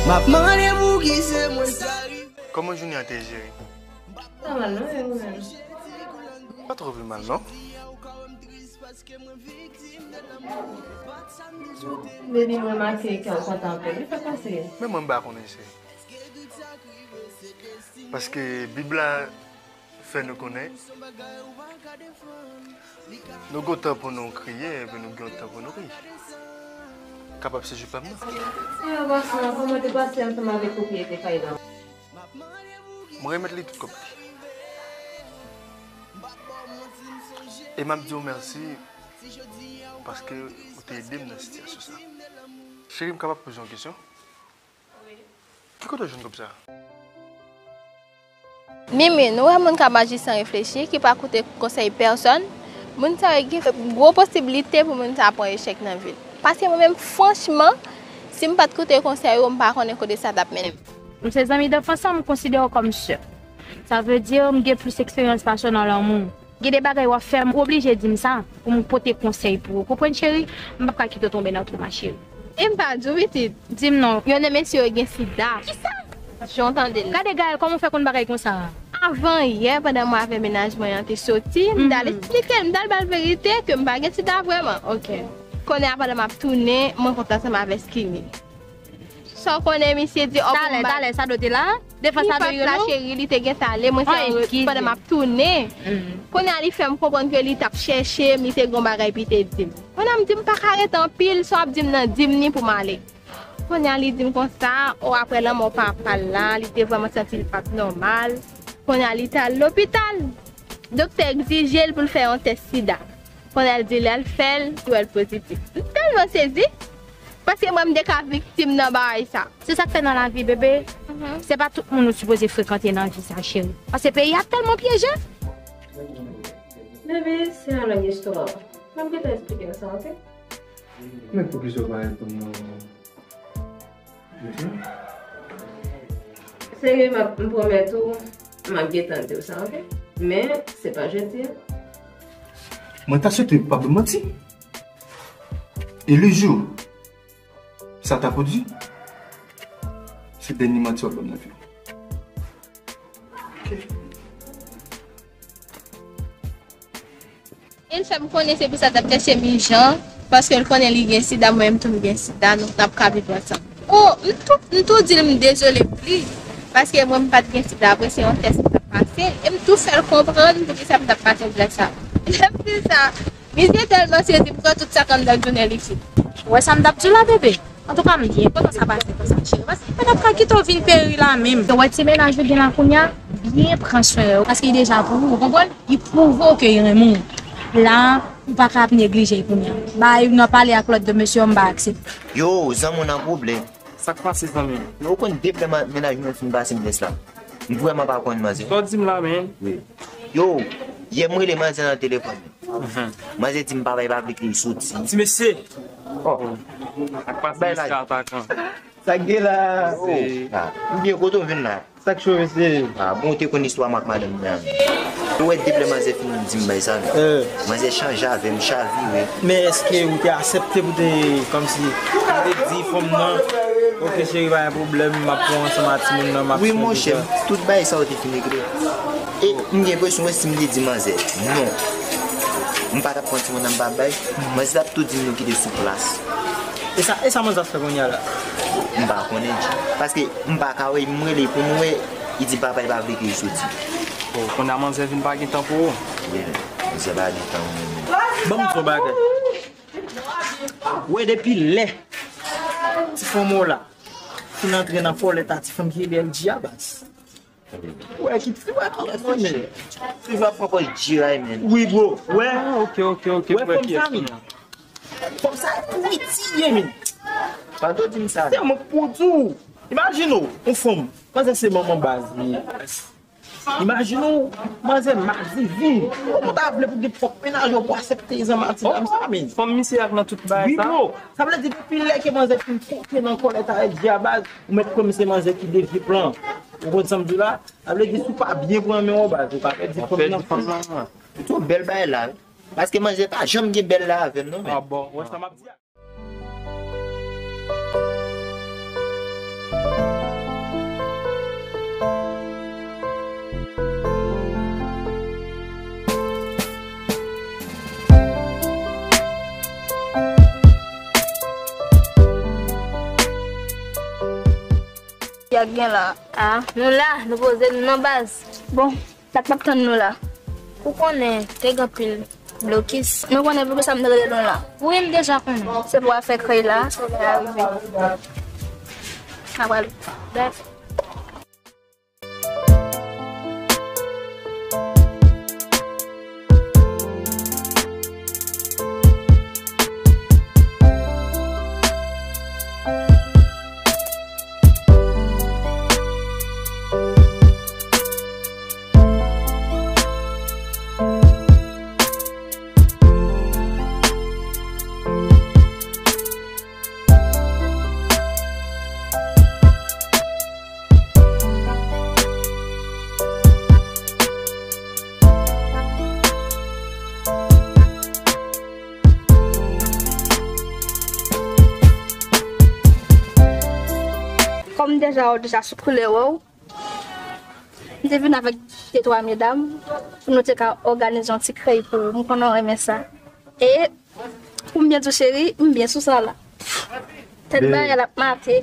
M ap mande pou ki se mwen sa rive. Kòman jounen an te ye, cheri? Pa mal non, e ou menm? Pa twò pi mal non. Baby, m remake ke w kontan anpil. Wi, sa pase? Men mwen m pa konnen, cheri. Paske Bib la fè nou konnen nou gen yon tan pou nou kriye, epi nou gen yon tan pou nou ri. Kapab se jou pa m nan. E, anvan sa, kòman te pase ansanm avèk pwopriyete kay la? Mwen remèt li tout kòb li. E m ap di w mèsi paske ou te ede m nan sitiyasyon sa. Cheri, m kapab poze yon kesyon? Ki kote w jwenn kòb sa? Mimi, nou wè moun k ap aji san reflechi, ki pa koute konsèy pèsòn, moun sa yo gen gwo posiblite pou moun sa pran echèk nan vi l. Paske mwen menm, franchman, si m pa t koute konsèy ou, m pa konnen kote sa t ap mennen m. Nou se zanmi danfans lan, m konsidere w kòm sè. Sa vle di, m gen plis eksperyans pase w nan lanmou. Gen de bagay w ap fè, m oblije di m sa pou m pote konsèy pou ou. Konprann, cheri? M p ap ka kite w tonbe nan twou, ma chérie. E m pa di w, pitit. Di m non, yonn nan mesye yo gen sida. Kisa? Jan w tande l. Gade Gaëlle, kòman w fè konn bagay konsa? Avan yè, pandan mwen avè mennaj mwen an te soti, m t al eksplike l, m t al ba l verite ke m pa gen sida vrèman. Ok. Kounye a, pandan m ap tounen, mwen kontre ansanm avè Skinny. Sa w konnen misye di, ò, talè, talè, sa dwe te la? Defa sa dwe yo la, cheri, li te gentan ale, mwen se pandan m ap tounen. Kounye a, li fè m konprann ke li t ap chèche m, li te gen yon bagay pou li te di m. Kounye a, m di m pa ka rete anpil, sa w ap di m nan, di m ni pou m ale. Kounye a, li di m konsa, o, aprè lanmò papa l la, li te vrèman santi l pa t nòmal. Kounye a, li t al lopital. Doktè egzije l pou l fè yon tès sida. Kounye a, l di lè l fè l, li wè l pozitif. M tèlman sezi, paske mwen, m te ka viktim nan bagay sa. Se sa k fè nan lavi, bebe, se pa tout moun ou sipoze frekante nan vi sa, cheri. Paske peyi a tèlman pyeje. Bebe, se yon long istwa. M ap gentan eksplike w sa, ok? Men poukisa w pa reponn mwen? Seri, m ap, m pwomèt ou, m ap gentan di w sa, ok? Men, se pa jodi a. Mwen ta swete w pa ban m manti. E le jou sa ta pwodui, se dènye manti w ap ban m nan vi w. Ok. E l fè m konnen se pou sa l t ap chèche m ijan, paske l konnen li gen sida, mwen menm tou m gen sida, nou n ap ka viv ansanm. O, m tou, m tou di l m dezole pou li, paske mwen m pa t gen sida vre, se yon tès m t ap pase, e m tou fè l konprann poukisa m t ap pase yon tès sa. Lè m di l sa, misye tèlman sezi, m pran tout sa k anndan jounen li fini. Ou wè sa m t ap di w la, bebe? Antouka, m byen kontan sa pase konsa, cheri. Paske m pa t ap ka kite w vin peri la menm. Ou wè ti mennaj ou gen la kounye a, byen pran swen yo. Paske li deja pou ou, ou konprann? Li pwouve w ke li renmen w. La, ou pa ka ap neglije l kounye a. Bay, nan pale ak lòt de mesye yo, m pa aksepte. Yo, zanmi w nan pwoblèm. Sa k pase, zanmi m? Ou konn depi lè mennaj mwen fin pase m tès la. M vrèman pa konn manzè. Sa w di m la, men? Wi. Yo, yè m rele manzè nan telefòn. Manzè di m papa l pa vle ke l soti. Ti mesye! Oh. Ak pase misye atakan. Sa k gen la? Oh. Ah, m byen, kote w vin la? Sa k cho, mesye? Ah, bon, ou te konn istwa m ak madanm mwen an. Ou wè depi lè manzè fin di m bay sa, non? Manzè chanje avè m, chavire. Men èske ou te aksepte pou te, kòmsi, ou te di fanm nan, ok, cheri, pa gen pwoblèm, m ap pran w ansanm ak timoun nan, m ap... Wi, monchè, tout bagay sa yo te fin regle. E m gen enpresyon, wè, si m te di manzè non, m pa t ap pran timoun nan, m pa bay, manzè t ap tou di m nou kite sou plas. E sa, e sa manzè ap fè kounye a la? M pa konnen, Dji. Paske m pa ka wè, m rele pou m wè, li di papa l pa vle ke l soti. Oh, kounye a manzè vin pa gen tan pou ou? Wi, manzè pa gen tan pou mwen menm. Ban m di w yon bagay. Wè, depi lè ti fanm ou la fin antre nan fòlèt a ti fanm ki rele L G a, baz. Wè ki, wè kiyès li, men. Toujou ap pran pòz G-Ray, men. Wi, bro. Wè. Ah, ok, ok, ok. Wè fanm sa, men. Fanm sa pou li tiye, men. Pa tou di m sa. Se mwen k pou di w. Imajine w, yon fanm. Panse se manman baz li ye. Imajine w, manzè madivin. Kòman w ta vle pou gen pwòp mennaj ou pou aksepte zanmatinam sa, men? Fanm misye ak nan tout bagay sa. Wi, bro. Sa vle di, depi lè ke manzè fin kote nan kòlèt avèk djabaz, ou mèt kwè m se manzè ki devye plan. Ou konn sa m di w la? Sa vle di, si w pa byen pran men w, baz, ou ka pèdi fanm nan. Pèdi fanm nan. Se yon bèl bagay la, wi. Paske manzè pa janm gen bèl la avè m, non, men. Ah bon, wè sa m ap di a. Y ap gen la. Ah, nou la, nou poze nou nan baz. Bon, sa k ap tann nou la? Ou konnen, te gen anpil blokis. Nou konnen poukisa m te rele nou la? Wi, m deja konnen. Se pou afè krèy la, se lè a rive. N a pral. Bèf. Kòm deja, ou deja sou koulè w, m te vin avèk de twa medam pou nou te ka òganize yon ti krèy pou ou. M konnen w renmen sa. E pou m byen di w, cheri, m byen sou sa la. Tèt bagay la ap mate.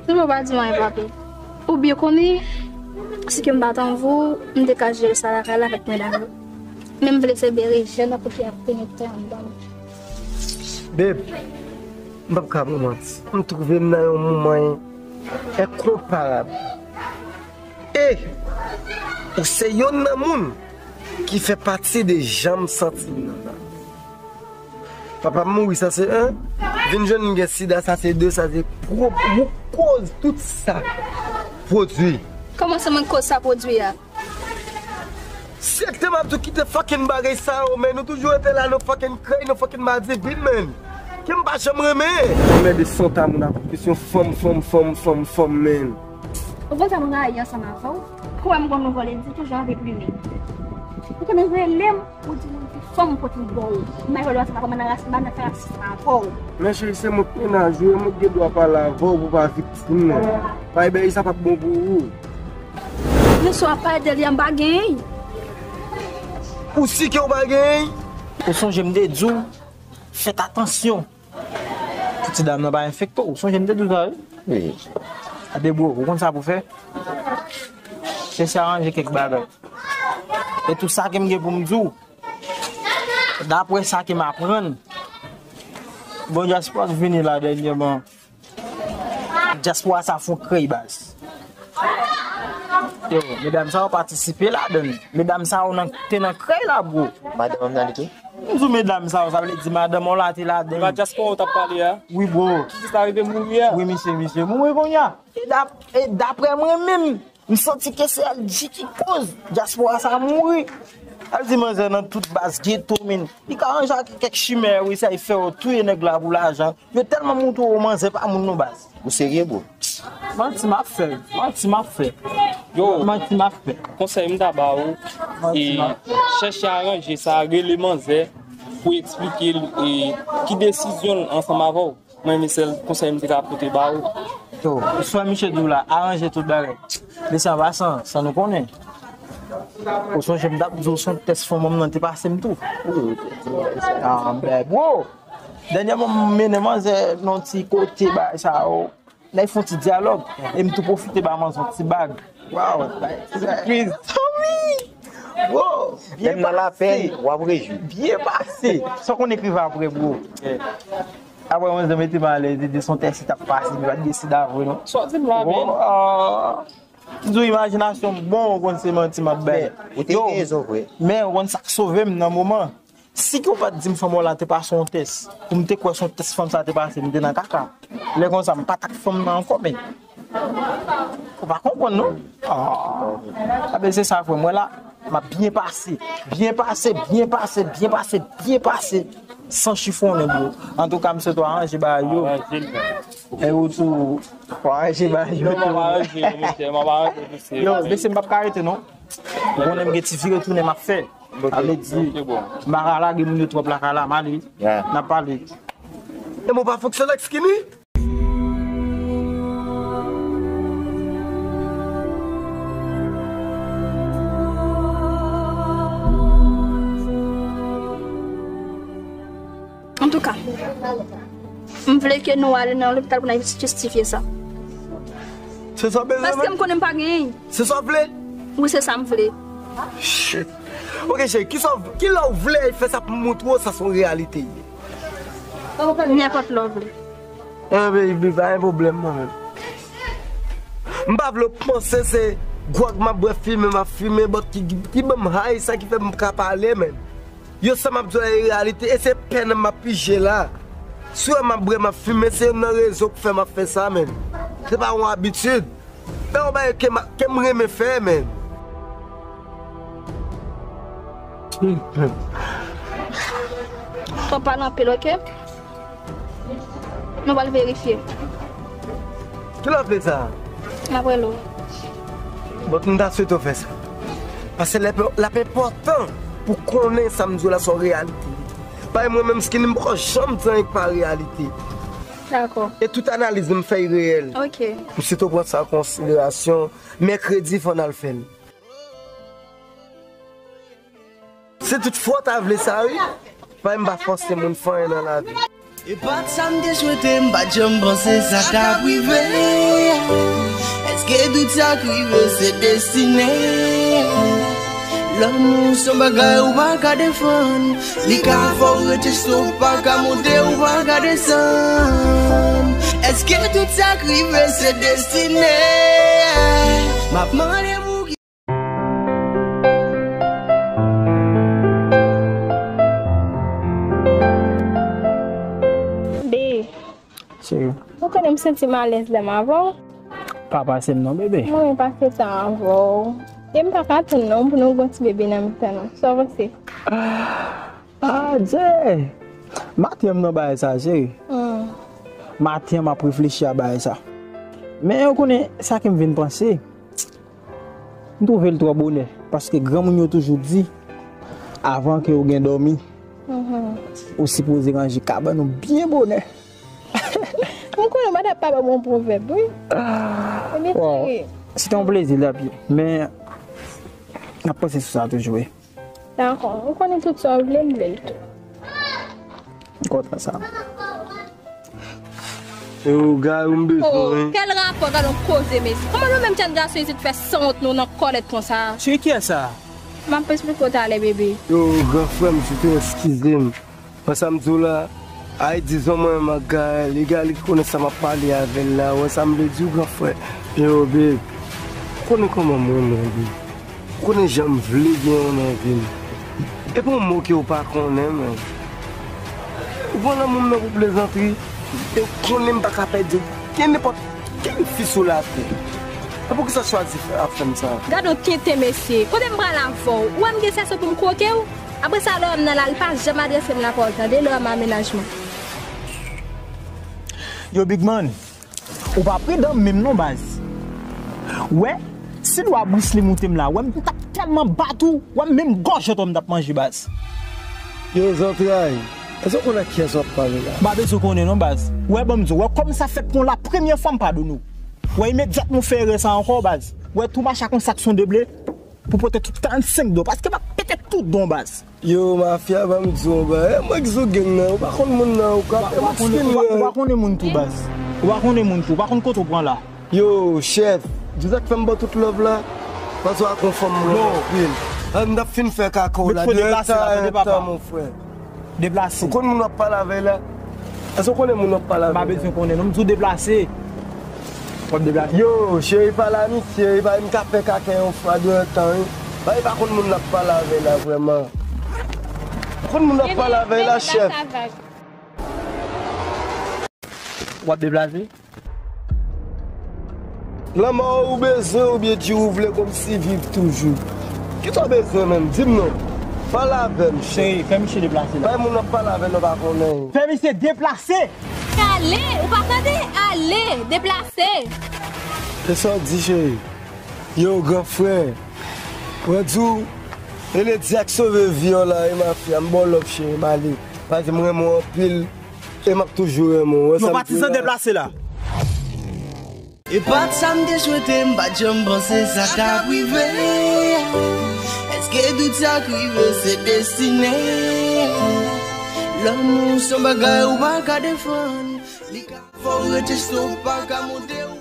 Sèlman pa di m anyen, papi. Ou byen konnen, si ke m pa t anvi w, m te ka jere sa lakay la avèk medam yo. Men m vle se berejèn nan pou ki ap konekte anndan m. Babe, m p ap ka pou manti. M twouve m nan yon moman enkonparab. E ou se yonn nan moun ki fè pati de jan m santi m nan la. Papa m mouri, sa se en. Vin jwenn m gen sida, sa se de, sa se pwòp ou koz tout sa pwodui. Kòman se mwen koz sa pwodui a? Sèten m ap tou kite fucking bagay sa yo, men nou toujou rete la, nou fucking krèy, nou fucking madivin, men. Ke m pa janm renmen. Anmède santa moun ak kesyon fanm, fanm, fanm, fanm, fanm, men. Ou konn sa m rayi ansanm avè w? Kou wè m gon nouvo, li di toujou anvi plimen. Ou konnen rele m, ou di m se fanm pote bò w. M pa jwenn ansanm avè w, m nan ras, m pa nan fè rasis avè w. Men cheri, se mwen k mennaj ou, e mwen k gen dwa pale avè w pou w pa viktim, men. Pale bagay sa p ap bon pou ou. Mesye w ap pale de li a, m pa gen. Ou si ke w pa gen? Ou sonje m te di w, fèt atansyon. Pou ti dam nan pa enfekte w. Ou sonje m te di w sa, wi? Wi. Gade, bro, ou konn sa pou fè? Chèche aranje kèk bagay. E tou sa ke m gen pou m di w, daprè sa ke m aprann, bon, dyaspora k vini la dènyèman, dyaspora sa fon krèy, baz. Yo, medam sa yo patisipe ladan l. Medam sa yo nan, te nan krèy la, bro. Madanm nan li tou? M di w medam sa yo, sa vle di madanm w la te ladan l. E pa dyaspora w t ap pale a? Wi, bro. Ki sa rive mouri a? Wi, misye, misye mouri kounye a. E dap-, e daprè mwen menm, m santi ke se L G ki koz dyaspora sa mouri. Al di manzè nan tout baz geto, men. Li ka ranje ak kèk chimè, wi, sa y fè yo touye nèg la pou lajan. Yo tèlman moutre w manzè pa moun non, baz. Ou serye, bro? Manti m ap fè, manti m ap fè. Yo, manti m ap fè. Konsèy m ta ba ou, e chèche aranje sa, rele manzè pou eksplike l, e, ki desizyon l ansanm avè w. Mwen, men sèl konsèy m te ka pote ba ou. Yo, swa misye di w la, aranje tout bagay. Mesye, an pasan, san nou konnen. Ou sonje m t ap di w se yon tès fanm nan te pase m tou. Ah, men, bro! Dènyèman, m mennen manzè nan ti kote bagay sa yo. N a fè yon ti dyalòg. E m tou pwofite ba manzè yon ti bag. Waw, bay sipriz. Tommy! Bro, byen pase. Menm nan lapenn, w ap rejwi. Byen pase. Sa w konn ekrive apre, bro. Apre, manzè mete m alèz, li di se yon tès li t ap pase, li pa t gen sida vre, non. Sòti m la, men. Di w imajinasyon m bon, ou konn se manti m ap bay. Men, ou te gen rezon vre. Men, ou konn sa k sove m nan moman. Si ke w pa t di m fanm w la te pase yon tès, pou m te kwè se yon tès fanm sa te pase, m te nan kaka. Lè konsa, m pa t ak fanm nan ankò, men. Ou pa konprann, non? Ah. Abe, se sa, frè. Mwen la, m ap byen pase. Byen pase, byen pase, byen pase, byen pase. San chifonnen, bro. Antouka, m swete w aranje bagay yo. Aranje l, men. E ou tou, w aranje bagay yo tou. Yo, m ap aranje, mesye, m ap aranje, mesye. Yo, mesye, m p ap ka rete, non. Ou konnen m gen ti vire tounen m ap fè. Sa vle di, m pa ka lage moun yo twòp lakay la, m ale. N ap pale. E mwen pa fonksyonè ak Skinny? Antouka, m vle ke nou ale nan lopital pou n al jistifye sa. Se sa w bezwen, menm? Paske m konnen m pa genyen. Se sa w vle? Wi, se sa m vle. Shit. Ok, cheri, ki sa w, ki lè w vle fè sa pou m montre w sa se yon reyalite ye? Nenpòt lè w vle. Eh, baby, pa gen pwoblèm, mwen menm. M pa vle w panse se gwòg m ap bwè, fimen m ap fimen, but ki, ki ban m high, sa ki fè m ka pale, menm. Yo, sa m ap di w la, e reyalite, e se pèn m ap pije la. Si w wè m ap bwè, m ap fimen, se youn nan rezon k fè m ap fè sa, menm. Se pa yon abitid. E yon bagay ke m, ke m renmen fè, menm. Fò w pale anpil, ok? Nou pral verifye. Ki lè w vle sa? M ap rele w. But m ta swete w fè sa. Paske l ap, l ap enpòtan pou konnen sa m di w la se yon reyalite. Paske mwen menm, Skinny, m poko janm di anyen k pa reyalite. Dakò. E tout analiz m fè y reyèl. Ok. M swete w pran sa an konsiderasyon. Mèkredi, fò n al fè l. Se tout fwa w ta vle sa, wi. Paske m pa fòse moun fè anyen nan lavi. E pa t sa m te swete, m pa t janm panse sa t ap rive. Èske tout sa k rive se destine? Lanmou se yon bagay ou pa ka defann. Li ka fè w rete cho, ou pa ka monte, ou pa ka desann. Èske tout sa k rive se destine? M ap mande pou ki Babe, cheri, ou konnen m santi m alèz lè m avè w. Pa pase m non, bebe. Mwen menm pase tan avè w. E m pa ka tann non pou nou gon ti bebe nan mitan nou. Sa w panse? Ah, Jay! Maten m nan bagay sa, cheri. Hmm. Maten m ap reflechi a bagay sa. Men ou konnen sa ke m vin panse. M twouve l twò bonè, paske granmoun yo toujou di, avan ke w gen dòmi, mhm, ou sipoze ranje kabann ou byen bonè. M konnen w pa t ap pa ban m yon pwovèb, wi. Ebyen, wow, cheri. Se te yon plezi, lapye. Men, n ap panse sou sa toujou, wi. Dakò, ou konnen tout sa w vle, m vle l tou. M kontan sa. Yo, gay, ou m bezwen. Oh, kèl rapò, gad yon koze, mesye. Kòman nou menm jèn gason isit fè sanwont nou nan kòlèt konsa? Cheri, kiyès sa? M ap esplike w talè, bebe. Yo, gran frè m, sitou eskize m. Wè sa m di w la, ay, dizon mwen menm ak Gaël, e Gaël ki konnen sa m ap pale avè l la, wè sa m vle di w, gran frè. Yo, babe, ou konnen kòman m renmen w, babe. Ou konnen jan m vle gen w nan vi m. E pa yon mo ke w pa konnen, men. Ou pran lanmou m nan pou plezantri. E w konnen m pa ka pèdi w pou gen nenpòt kèl fi sou latè. E poukisa w chwazi fè, ap fè m sa? Gad yon tenten, mesye. Kote m pral avè w? Ou wè m gen sèso pou m kwoke w? Apre sa, lè w wè m nan lari, pa janm adrese m lapawòl, tande? Lè w wè m a menaj mwen. Yo, Big Man. Ou pa pridan menm non, baz. Wè, si dwa Bruce Lee moute m la, wè m t ap tèlman bat ou, wè m menm gòj ou m t ap manje, baz. Yo, zantray, èske w konnen ak kiyès w ap pale la? M pa bezwen konnen non, baz. Wè, ban m di w, wè kòm sa fèt pou la premyè fwa m padone w. Wè, imedyatman w fè erè sa ankò, baz. Wè, tou mache ak yon sak sonde ble, pou pote tout karannsenk do, paske m ap pete tout don, baz. Yo, mafya, ban m di w yon bagay. E mwen ki sou gang nan, ou pa konn moun nan, ou ka fè m skin. Ou pa konnen moun tou, baz. Ou pa konnen moun tou, ou pa konn kote w pran la. Yo, chèf, di w sa k fè m ba w tout love la, paske w ak yon fanm mwen anpil. An, m t ap fin fè kaka w la, de tan an tan, mon frè. Deplase. Ou konn moun w ap pale avè l la? Èske w konnen moun w ap pale avè l la? M pa bezwen konnen non, m di w deplase. W ap deplase. Yo, cheri, pa lamitye, e pa m ka fè kaka yon fwa de tan, wi. Ba, e pa konn moun l ap pale avè l la, vrèman. Ou Konn moun ap pale avè l la, chèf. W ap deplase? Lanmò ou bezwen oubyen di ou vle kòmsi viv toujou? Kisa w bezwen menm? Di m non. Pale avè m, chèf. Cheri, fè misye deplase la. Bay moun ap pale avè l, nou pa konnen. Fè misye deplase! Ale, ou pa tande? Ale, deplase! E sa w di, cheri? Yo, gran frè. Mwen di w, e le di ak sove vi w la, e mafya, m ba w love, cheri, m ale. Paske m renmen w anpil, e m ap toujou renmen w. Nou patizan deplase la. E pa t sa m te swete, m pa t janm panse sa t ap rive. Èske tout sa k rive se destine? Lanmou se yon bagay ou pa ka defann. Li ka fè w rete stop, pa ka monte.